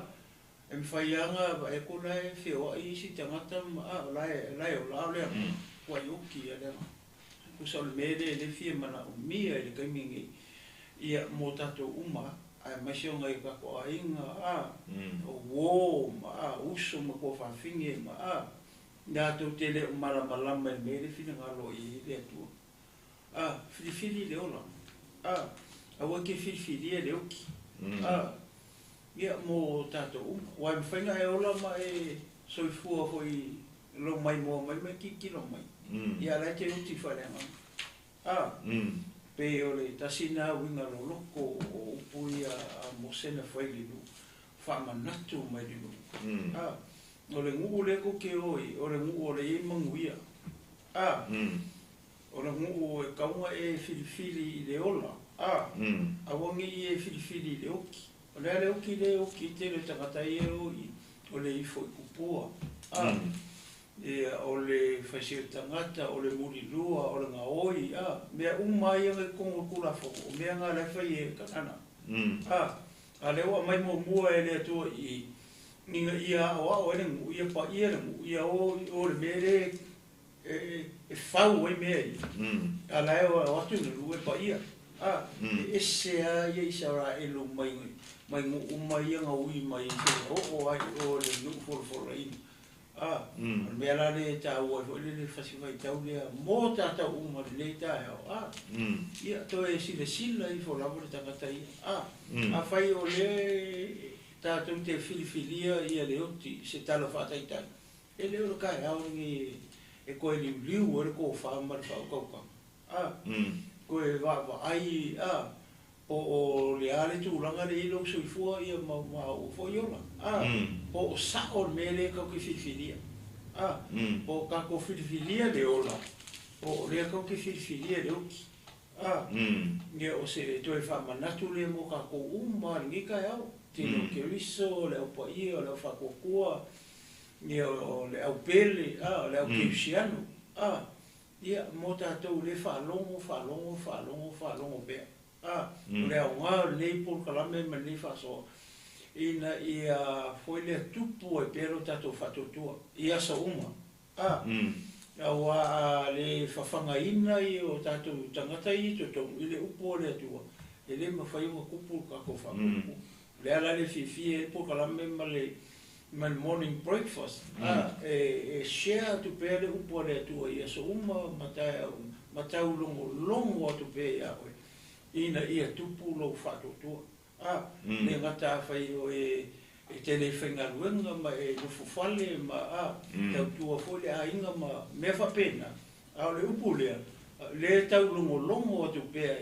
S5: e mafai lava ona vaai atu la e feoai isi tagata ma, a, o la e, la e ola, a o le agaga, matuai oti lava le agaga. Tusa o le mea lea e le fia manaomia i le taimi lenei, ia, mo tatou uma, aemaise o nai o tatou aiga, a, o uo ma, a, uso ma tuafafine ma, a, latou te le o malamalama i le mea lea e finagalo i ai le Atua. A, filifili le ola. A, aua e te filifilia le oti. A, ia, mo tatou uma. Aua e mafai ona e ola ma e soifua foi i lou maimoa mai ma e tilotilo mai. Ia, a o la e te oti faaleagaga. A, Pei o le tasi lena uiga loloko o upu ia a Mose na fai i le nuu, faamanatu mai le nuu. A, o le nuu lea kou te o ai, o le nuu o le i ai manuia. A, o le nuu e tau ona e filifili i le ola. A, aua ne i e filifili i le oki. O le a le oki lea e oki ai tele o tagata ia e o i, o le ifo i kupua. A, Ia, o le faiseutagata, o le mulilua, o le gaoi, a, mea uma lava ia na i totonu o le Tulafono, o mea na la e fai e Kanana. A, a lea ua aumai muamua e le Atua i i, ina ia aoao ai le nuu, ia paia le nuu, ia o i o le mea lea e, e fau ai mea ia. A la e o atu le nuu e paia. A, e ese lava ia Isaraelu mai, mai nuu uma ia na ui mai seia oo lava i o i le nuu folafolaina. A, o le mea la lea e taua ai foi le fasi faitau lea mo tatou uma i lenei taeao, a, ia, toe silasila ifo lava le tagata ia. A, afai o lea tatou te filifilia ia le oti i se tala faataitai, e le o le taeao lenei e toe liuliu ai le tofa ma le faautautaga. A, toe vaavaai, a, Po o le a le tulaga lea i lou soifua ia ma ma ou foi ola? A, po o sao le mea lea tatou te filifilia? A, po o tatou filifilia le ola, po o lea tatou te filifilia le oki? A, ia o se toe faamanatu lea mo tatou uma i lenei taeao, tele o Keriso, le Au Paia, o le Au Faatuatua, ia o le Au Pele, a, o le Au Kerisiano, a, Ia, mo tatou lea faalogo, faalogo, faalogo, faalogo pea. A, o le aoga o lenei polokalame ma lenei faasoa, ina ia foi lea tupu ai pea lo tatou faatuatua i aso uma. A, aua a le fafagaina ia o tatou tagata ia i totonu i le upu a le Atua, e le mafai ona tupu lo tatou faatuatua. O le ala lea e fiafia ai le polokalame ma le ma le morning breakfast a e share atu pea le upu a le Atua i aso uma ma taeao uma, ma taulogologo atu pea ia oe ina ia tupu lou faatuatua. A, le gata afai oe e te le faigaluega ma e nofo fale ma a, tautua foi le aiga ma mea faapena, a o le upu lea, lea e taulogologo atu pea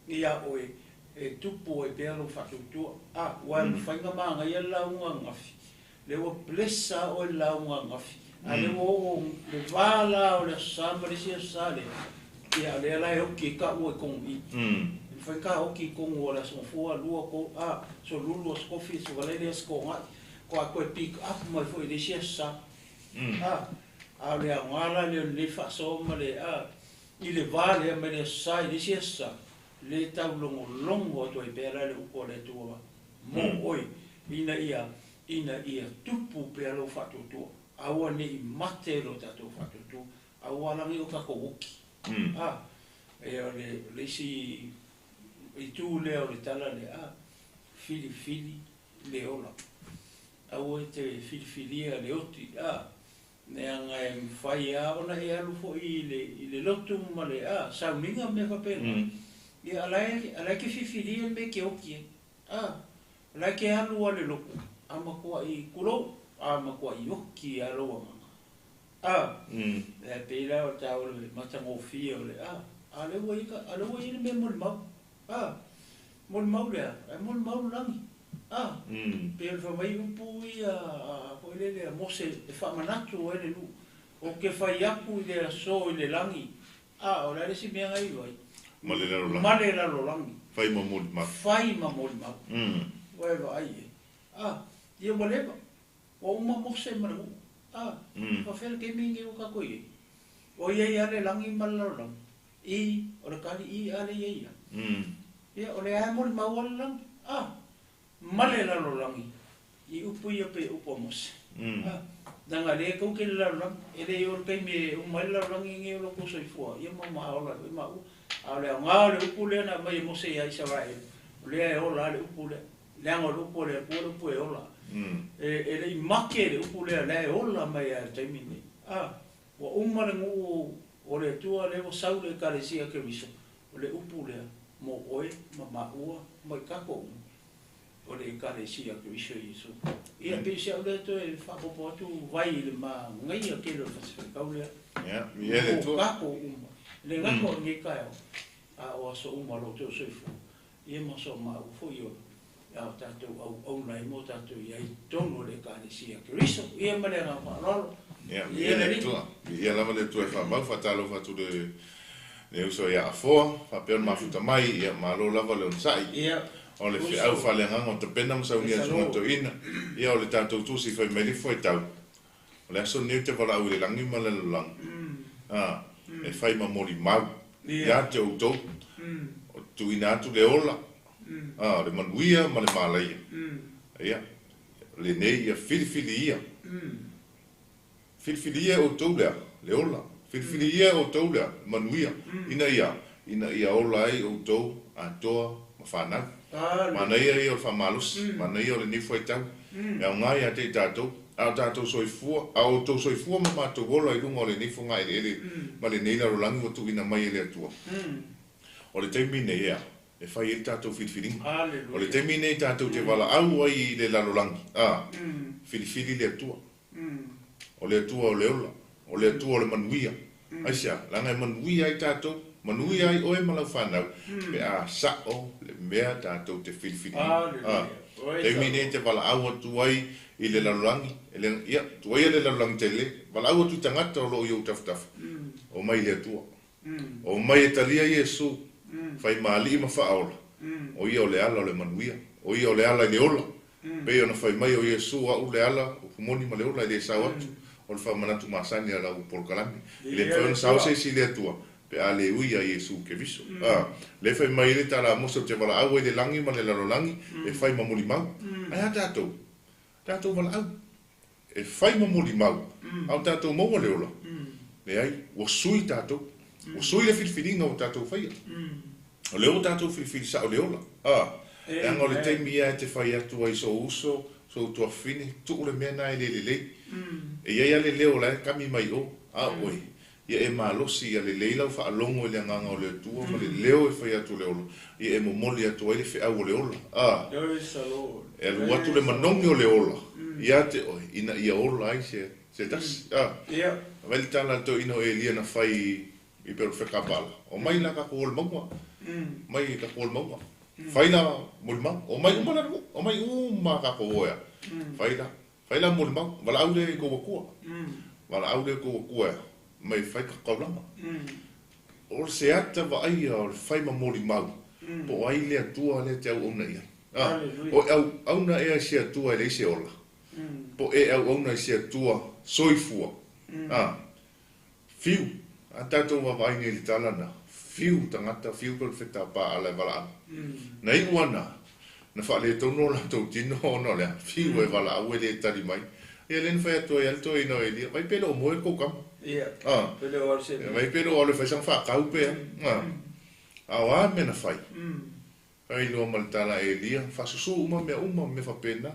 S5: ia oe e tupu ai pea lou faatuatua. A, ua e mafai ona manaia le lauga ananafi, lea ua bless a oe i le lauga ananafi, a lea ua oo le va la o le Aso Sa ma le isi Aso Sa lea, ia o lea la e oki ai taua i tonu i i. E mafai ona ta oki i tonu o le Aso Gafua, lua, tolu, a, Aso Lulu, Aso Tofi, Aso Faraile, Aso Toonai, faatoa toe pick up mai foi i le isi Aso Sa. A, a o le aoga la lea o lenei faasoa ma le, a, I le va lea mai le Aso Sa i le isi Aso Sa, le taulogologo atu ai pea la le upu a le Atua mo oe, ina ia, ina ia tupu pea lou faatuatua. Aua ne i mate lo tatou faatuatua, aua la ne i o tatou oki. A, e o le, o le isi itu lea o le tala lea, a, filifili le ola. Aua e te filifilia le oti, a, Leaga e mafai lava ona e alu foi i le, i le lotu ma le, a, sauniga ma mea faapena. Ia, a la e, a la e te fifilia le mea e te oti ai. A, o la e te alu lava i le lotu, a matuai, tulou, a matuai oti lava lou agaga. A, e pei la o le taua o le matagofie o le, a, a lea ua i ai, a lea ua i ai le mea molimau. A, molimau le a? Ae molimau le lagi. A, pei ona fai mai upu ia foi lele a Mose e faamanatu ai le nuu, Ou te fai aku i le aso i le lagi. A, o le a le isi mea na iu ai?
S4: Ma le lalolagi.
S5: Ma le lalolagi.
S4: Fai ma molimau.
S5: Fai ma molimau. Ua e vaai i ai. A, ia ua leva. Ua uma Mose ma le nuu. A, faafefea le taimi lenei ua tatou i ai? O i ai lava le lagi ma le lalolagi. I, o le kali i a le ia ia. Ia, o lea e molimau a le lagi, a, ma le lalolagi, i upu ia pei o upu a Mose. A, leaga lea tou te i le lalolagi, e le o le taimi e uma ai le lalolagi nei o lo outou soifua, ia ma ma ola ai foi maua. A o le aoga o le upu lea na aumai e Mose ia Isaraelu, o lea e ola lava le upu lea, leaga o le upu a le Atua le upu e ola. E le i make le upu lea, o lea e ola mai lava i le taimi lenei. A, Ua uma le nuu o le Atua lea ua sau le Ekalesia Keriso, o le upu lea mo oe ma maua ma i tatou uma, o le Ekalesia Keriso Iesu. Ia, pei o si au lea toe faaopoopo atu vai i le manaia tele o le fasifaitau lea
S4: mo
S5: tatou uma, e le gata o lenei taeao. A o aso uma o lo outou soifua, ia ma soamaau foi o a o tatou auauna ai ma o tatou i ai i totonu o le Ekalesia a Keriso. Ia ma le agaga faaaloalo.
S4: Ia,
S5: Ia
S4: viia
S5: le
S4: le
S5: Alii.
S4: Atua. Viia lava le Atua e faamau, faatalofa atu le le uso ia Afoa, faapea ona mafuta mai, ia malo lava le onosai.
S5: Ia,
S4: O le feau
S5: uso,
S4: faaleagaga o tapena ma saunia
S5: Praise the
S4: susuga
S5: Lord.
S4: toeaina, ia o le tatou tusi fai mai le fuaitau, o le aso lenei ou te valaau i le lagi ma le lalolagi, a, e fai ma molimau
S5: Ia.
S4: ia te outou, o tuuina atu le ola, a, o le manuia ma le malaia. Ia, lenei ia filifili ia. Filifilia e outou lea, le ola. Filifilia e outou lea, le manuia, ina ia, ina ia ola ai outou atoa ma fanau. Manaia ia o le faamalosi, manaia o lenei fuaitau, e aoga ia te i tatou, a o tatou soifua, a o outou soifua ma matou ola i luga o lenei fogaeleele ma lenei lalolagi ua tuuina mai e le Atua. O le taimi nei, ea, e fai ai le tatou filifiliga. O le taimi nei tatou te valaau ai i le lalolagi, a, filifili le Atua. O le Atua o le ola, o le Atua o le manuia. Aisea? Leaga e manuia ai tatou, manuia ai oe ma lau fanau, pe a sa'o le mea tatou te filifiliina. A, taimi nei e te valaau atu ai i le lalolagi, e le, ia, tuaia le lalolagi tele, valaau atu i tagata o lo o i ou tafatafa, omai i le Atua. Omai e talia Iesu, fai ma Alii ma Faaola, o Ia o le ala o le manuia, o Ia o le ala i le ola. Pei ona fai mai o Iesu, A'u le ala, upu moni ma le ola, e le sao atu. O le faamanatu masani a lau polokalame. E le mafai ona sao se isi i le Atua, pe a le ui ia Iesu Keriso. A, lea fai mai ai le tala a Mose, Ou te valaau ai le lagi ma le lalolagi, e fai ma molimau. Ae a tatou? Tatou valaau. E fai ma molimau, a o tatou maua le ola? Leai, ua sui tatou. Ua sui le filifiliga ua tatou faia. O lea ua tatou filifili sao le ola. A, leaga o le taimi ia e te fai atu ai i sou uso, sou tuafafine, tuu le mea na e le lelei. E i ai a le leo o la e kami mai i o, a o oe, Ia e malosi, ia lelei lau faalogo i le agaga o le Atua ma le leo e fai atu o le ola, ia e momoli atu ai le feau o le ola. A! E alu atu le manogi o le ola ia te oe, ina ia ola ai se se tasi. A! Vaai le tala a le toeaina o Elia na fai i Perofeka Bala, Omai la tatou o le mauga, omai tatou o le mauga, fai la molimau, omai uma le atunuu, omai uma tatou o ea, fai la. Fai la molimau, valaau lea i kou akua. Valaau lea i kou akua e mai fai ka taulaga. O se ata vaaia o le fai ma molimau, po o ai le Atua lea e te auauna i ai. A, o e auauna ea i se Atua e leai se ola, po e auauna i se Atua soifua. A, Fiu, a tatou vaavaai nei i le tala na, fiu tagata, fiu perofeta paala e valaau. Na iu ana, na faaletonu o latou tino ona o le a, fiu e valaau e le tali mai. Ia lea na fai atu ai a le toeaina o Elia, vai pe le o moe le kou kama. A, vai pe le o alu e fai sana faakau pe a. A, a o a mea na fai? Fai loa ma le tala a Elia, faasusū uma mea uma ma mea faapena.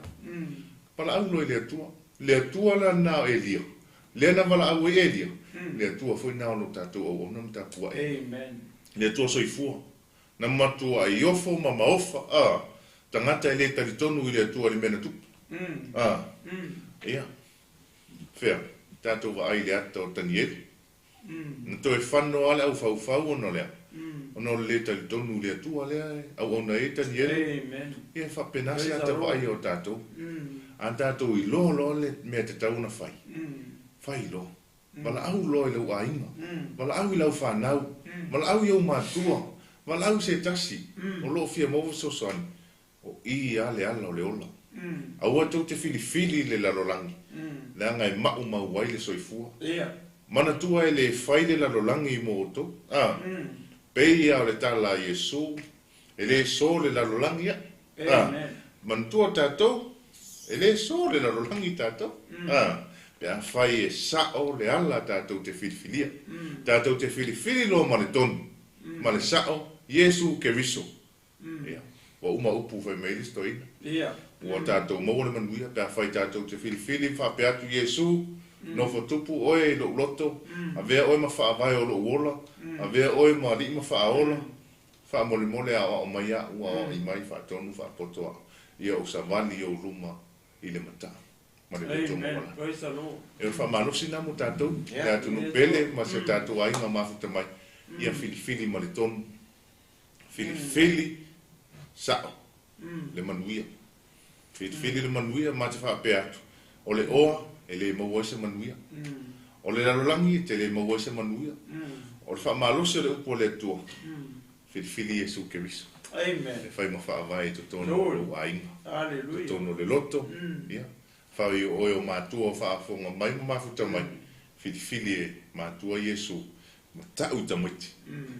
S4: Valaau loa i le Atua. Le Atua la lena o Elia, lea na valaau ai Elia, le Atua foi lena o lo tatou auauna ma tapuai. Le Atua soifua, na matuai ofo ma maofa, a, tagata e le talitonu i le Atua i le mea na tupu. A, ia, fea, tatou vaai i le ata o Tanielu. Na toe fano lava le aufaufau ona o le a? Ona o le lē talitonu i le Atua lea e auauna ai Tanielu. Ia e faapena se ata vaaia o tatou. A tatou iloa loa le mea e tatau ona fai, fai loa. Valaau loa i lou aiga, valaau i lau fanau, valaau i ou matua, valaau i se tasi o lo o fia maua fesoasoani. O i a le ala o le ola. Aua tou te filifili i le lalolagi, leaga e maumau ai le soifua. Manatua e le fai le lalolagi mo outou. A, pei a o le tala a Iesu, e le so le lalolagi aʻu. A, manatua tatou, e le so le lalolagi tatou. A, pe afai e sa'o le ala tatou te filifilia. Tatou te filifili loa ma le tonu, ma le sa'o, Iesu Keriso. Ia, ua uma upu fai mai ai le isi toeaina. Ua tatou maua le manuia pe afai tatou te filifili ma faapea atu, Iesu, nofo tupu oe i lou loto, avea oe ma faavae o lou ola, avea oe ma alii ma faaola, faamolemole aoao mai a'u, aoa'i mai, faatonu, faapoto a'u, ia ou savali i ou luma i le mataa ma le loto maualalo. E o le faamalosi lena mo tatou, le atunuu pele ma si o tatou aiga mafuta mai, ia filifili ma le tonu. Filifili sa'o le manuia. Filifili le manuia ma te faapea atu, o le oa e le maua ai se manuia. O le lalolagi e te le maua ai se manuia. O le faamalosi o le upu a le Atua, filifili Iesu Keriso.
S5: Amen.
S4: E fai ma faavae i totonu o lou aiga.
S5: Hallelujah.
S4: Totonu o le loto, ia, fai o oe o matua o faafofoga mai ma mafuta mai, filifili e matua Iesu ma ta'u i tamaiti.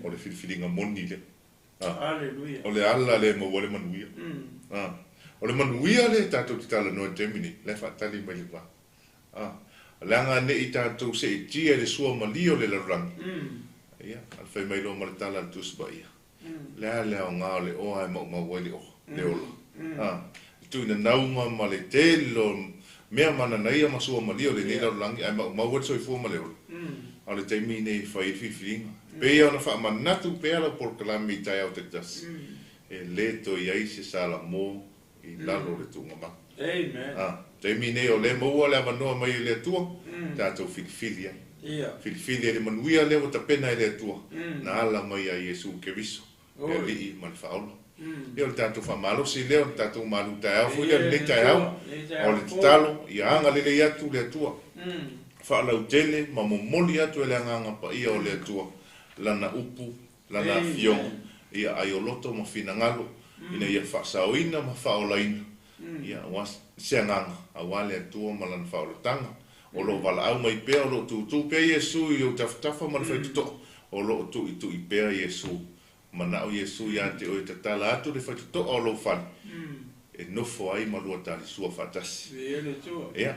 S4: O le filifiliga moni lea.
S5: Hallelujah.
S4: O le ala lea e maua ai le manuia. O le manuia lea tatou te talanoa i le taimi nei, la e faatali mai le va. Leaga ne i tatou seetia i le suamalie o le lalolagi. Ia, a fai mai loa ma le tala a le Tusi Paia, le a le aoga o le oa e maumau ai le oa, le ola. Le tuuinanauga ma le tele o mea mananaia ma suamalie o lenei lalolagi ae maumau ai le soifua ma le ola. A o le taimi lenei e fai ai le filifiliga. E pei ona faamanatu pea lau polokalame i taeao taitasi, e le toe i ai se Salamo i lalo o le tuugamau.
S5: Amen.
S4: A, taimi nei o lea maua le avanoa mai e le Atua, tatou filifili ai. Filifili ai le manuia lea ua tapena e le Atua, na ala mai ia Iesu Keriso, le Alii ma le Faaola. Ia o le tatou faamalosi lea, o le tatou malu taeao foi lea lenei taeao, o le tatalo, ia agalelei atu le Atua, faalautele ma momoli atu e le Agaga Paia o le Atua Lana upu Lana Afioga, ia aioloto ma finagalo, ina ia faasaoina ma faaolaina, ia, aua se agaga, aua le Atua ma Lana faaolataga. O lo o valaau mai pea, o lo o tūtū pea Iesu i ou tafatafa ma le faitotoa, o lo o tuitui pea Iesu. Manao Iesu ia te oe tatala atu le faitotoa o lou fale, e nofo ai ma lua talisua faatasi. Ia,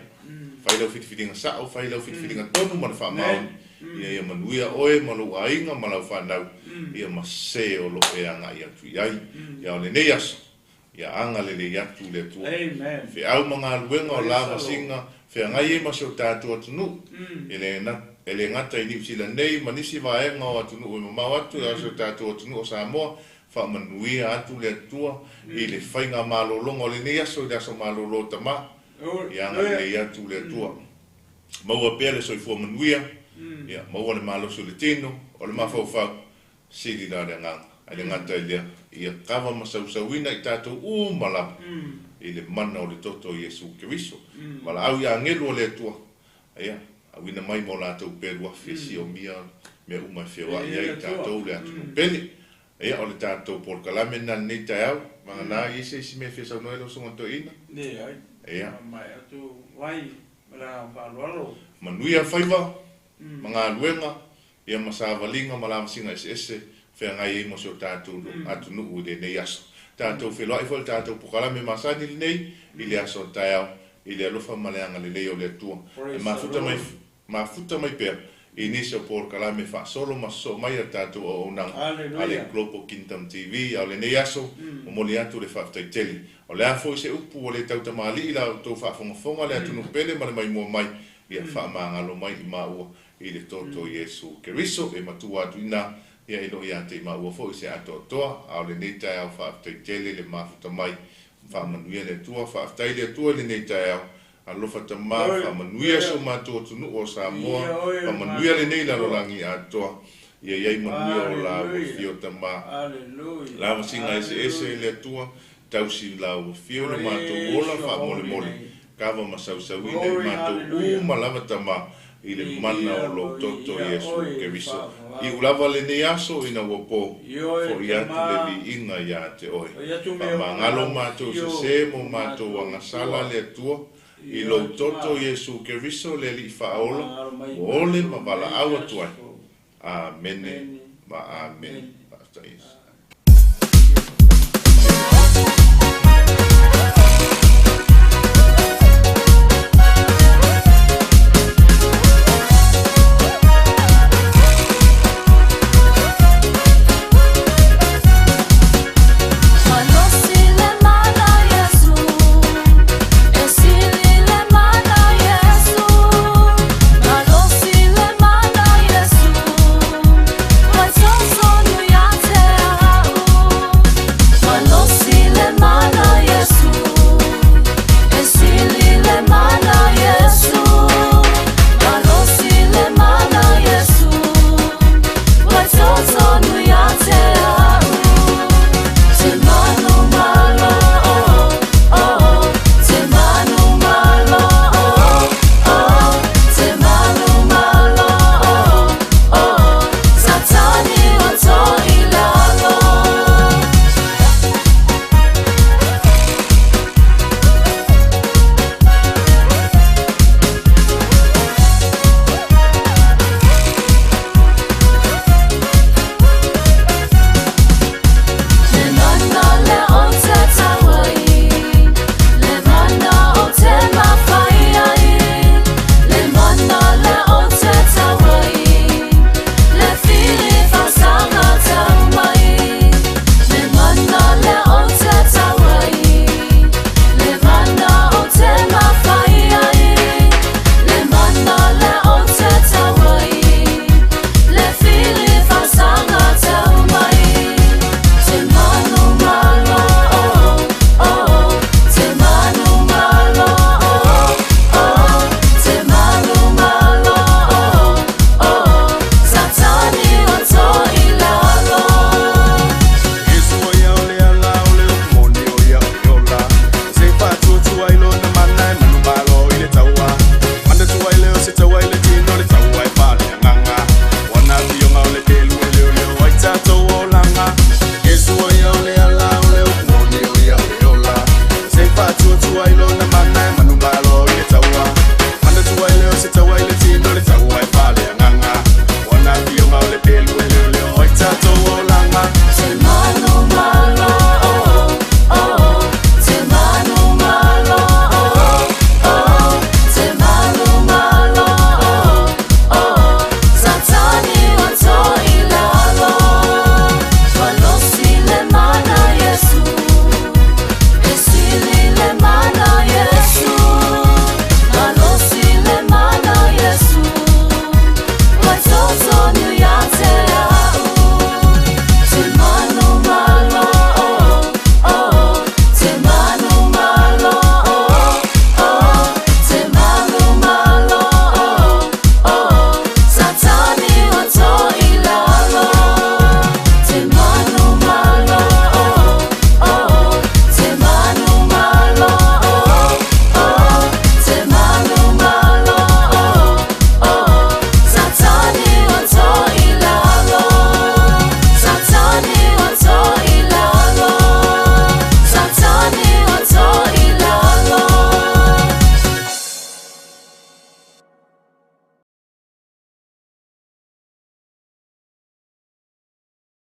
S4: fai lau filifiliga sa'o, fai lau filifiliga tonu ma le faamaoni, ina ia manuia oe ma lou aiga ma lau fanau, ia ma se o lo o e agai atu i ai. Ia, o lenei aso, ia agalelei atu le Atua. Feau ma galuega o lavasiga feagai ai ma si o tatou atunuu, e le e le gata i Niu Sila nei ma nisi vaega o atunuu e mamao atu, a o si o tatou atunuu o Samoa, Faamanuia atu le Atua i le faiga malologa o lenei aso i le aso malolo o Tama. Ia agalelei atu le Atua. Maua pea le soifua manuia, ia maua le malosi o le tino, o le mafaufau, sili la le agaga. Ae le gata i lea, ia kava ma sausauina i tatou uma lava i le mana o le toto o Iesu Keriso. Valaau i agelu o le Atua, ia auina mai mo latou pelu afi e siomia mea uma e feoai ai i tatou le atunuu pele. Ia, o le tatou polokalame lena lenei taeao. Vagana i ai se isi mea e fia saunoa ai lau Susuga Toeaina?
S5: Leai.
S4: Ia.
S5: Faamaea atu ai ma le agaga faaaloalo.
S4: Manuia faiva ma galuega, ia ma savaliga ma lavasiga eseese feagai ai mo si o tatou atunuu i lenei aso. Tatou feiloai foi i le tatou pokalame masani lenei i le aso taeao i le alofa ma le agalelei o le Atua. E
S5: Praise the
S4: mafuta mai
S5: Lord.
S4: Mafuta mai pea i nisi o polokalame faasolo ma sosoo mai a le tatou auaunaga a le
S5: Hallelujah.
S4: Global Kingdom TV. A o lenei aso, momoli atu le faafetai tele. O le a foi se upu ua le tautamalii la outou faafogafoga le atunuu pele ma le maimoa mai, ia faamagalo mai i maua i le toto Iesu Keriso e matua atu ina, ia e lo ia te i maua foi se atoatoa. A o lenei taeao faafetai tele le mafuta mai. Faamanuia le Atua. Faafetai i le Atua i lenei taeao. Alofa Tama,
S5: Oi,
S4: faamanuia si
S5: ia,
S4: o matou atunuu o Samoa,
S5: ia oe le
S4: faamanuia
S5: matou
S4: lenei
S5: Atua.
S4: lalolagi atoa, ia i ai manuia o la ua
S5: Hallelujah.
S4: fio Tama.
S5: Hallelujah.
S4: Lavasiga eseese e le
S5: Hallelujah.
S4: Atua, tausi la ua fio lo matou
S5: Praise
S4: ola
S5: your holy
S4: faamolemole,
S5: name.
S4: kava ma sausauina i
S5: Glory,
S4: matou
S5: hallelujah.
S4: uma lava Tama, i le mana
S5: Viia,
S4: o lou toto
S5: viia
S4: Iesu
S5: oe
S4: Keriso.
S5: faavavau.
S4: Iu lava lenei aso ina ua po,
S5: Ioe
S4: fo'i atu le
S5: Tama,
S4: viiga iā te oe.
S5: o atu mea uma
S4: Faamagalo
S5: lau
S4: matou
S5: fio
S4: sesē mo
S5: o
S4: matou
S5: matou
S4: agasala
S5: Atua.
S4: le Atua, i
S5: Ioe
S4: lou toto
S5: Tama,
S4: Iesu Keriso le Alii Faaola,
S5: faamagalo mai
S4: ua ole ma
S5: matou
S4: valaau
S5: nei
S4: atu ai.
S5: aso.
S4: Amene
S5: Amene,
S4: ma amene.
S5: amene.
S4: Faafetai Iesu.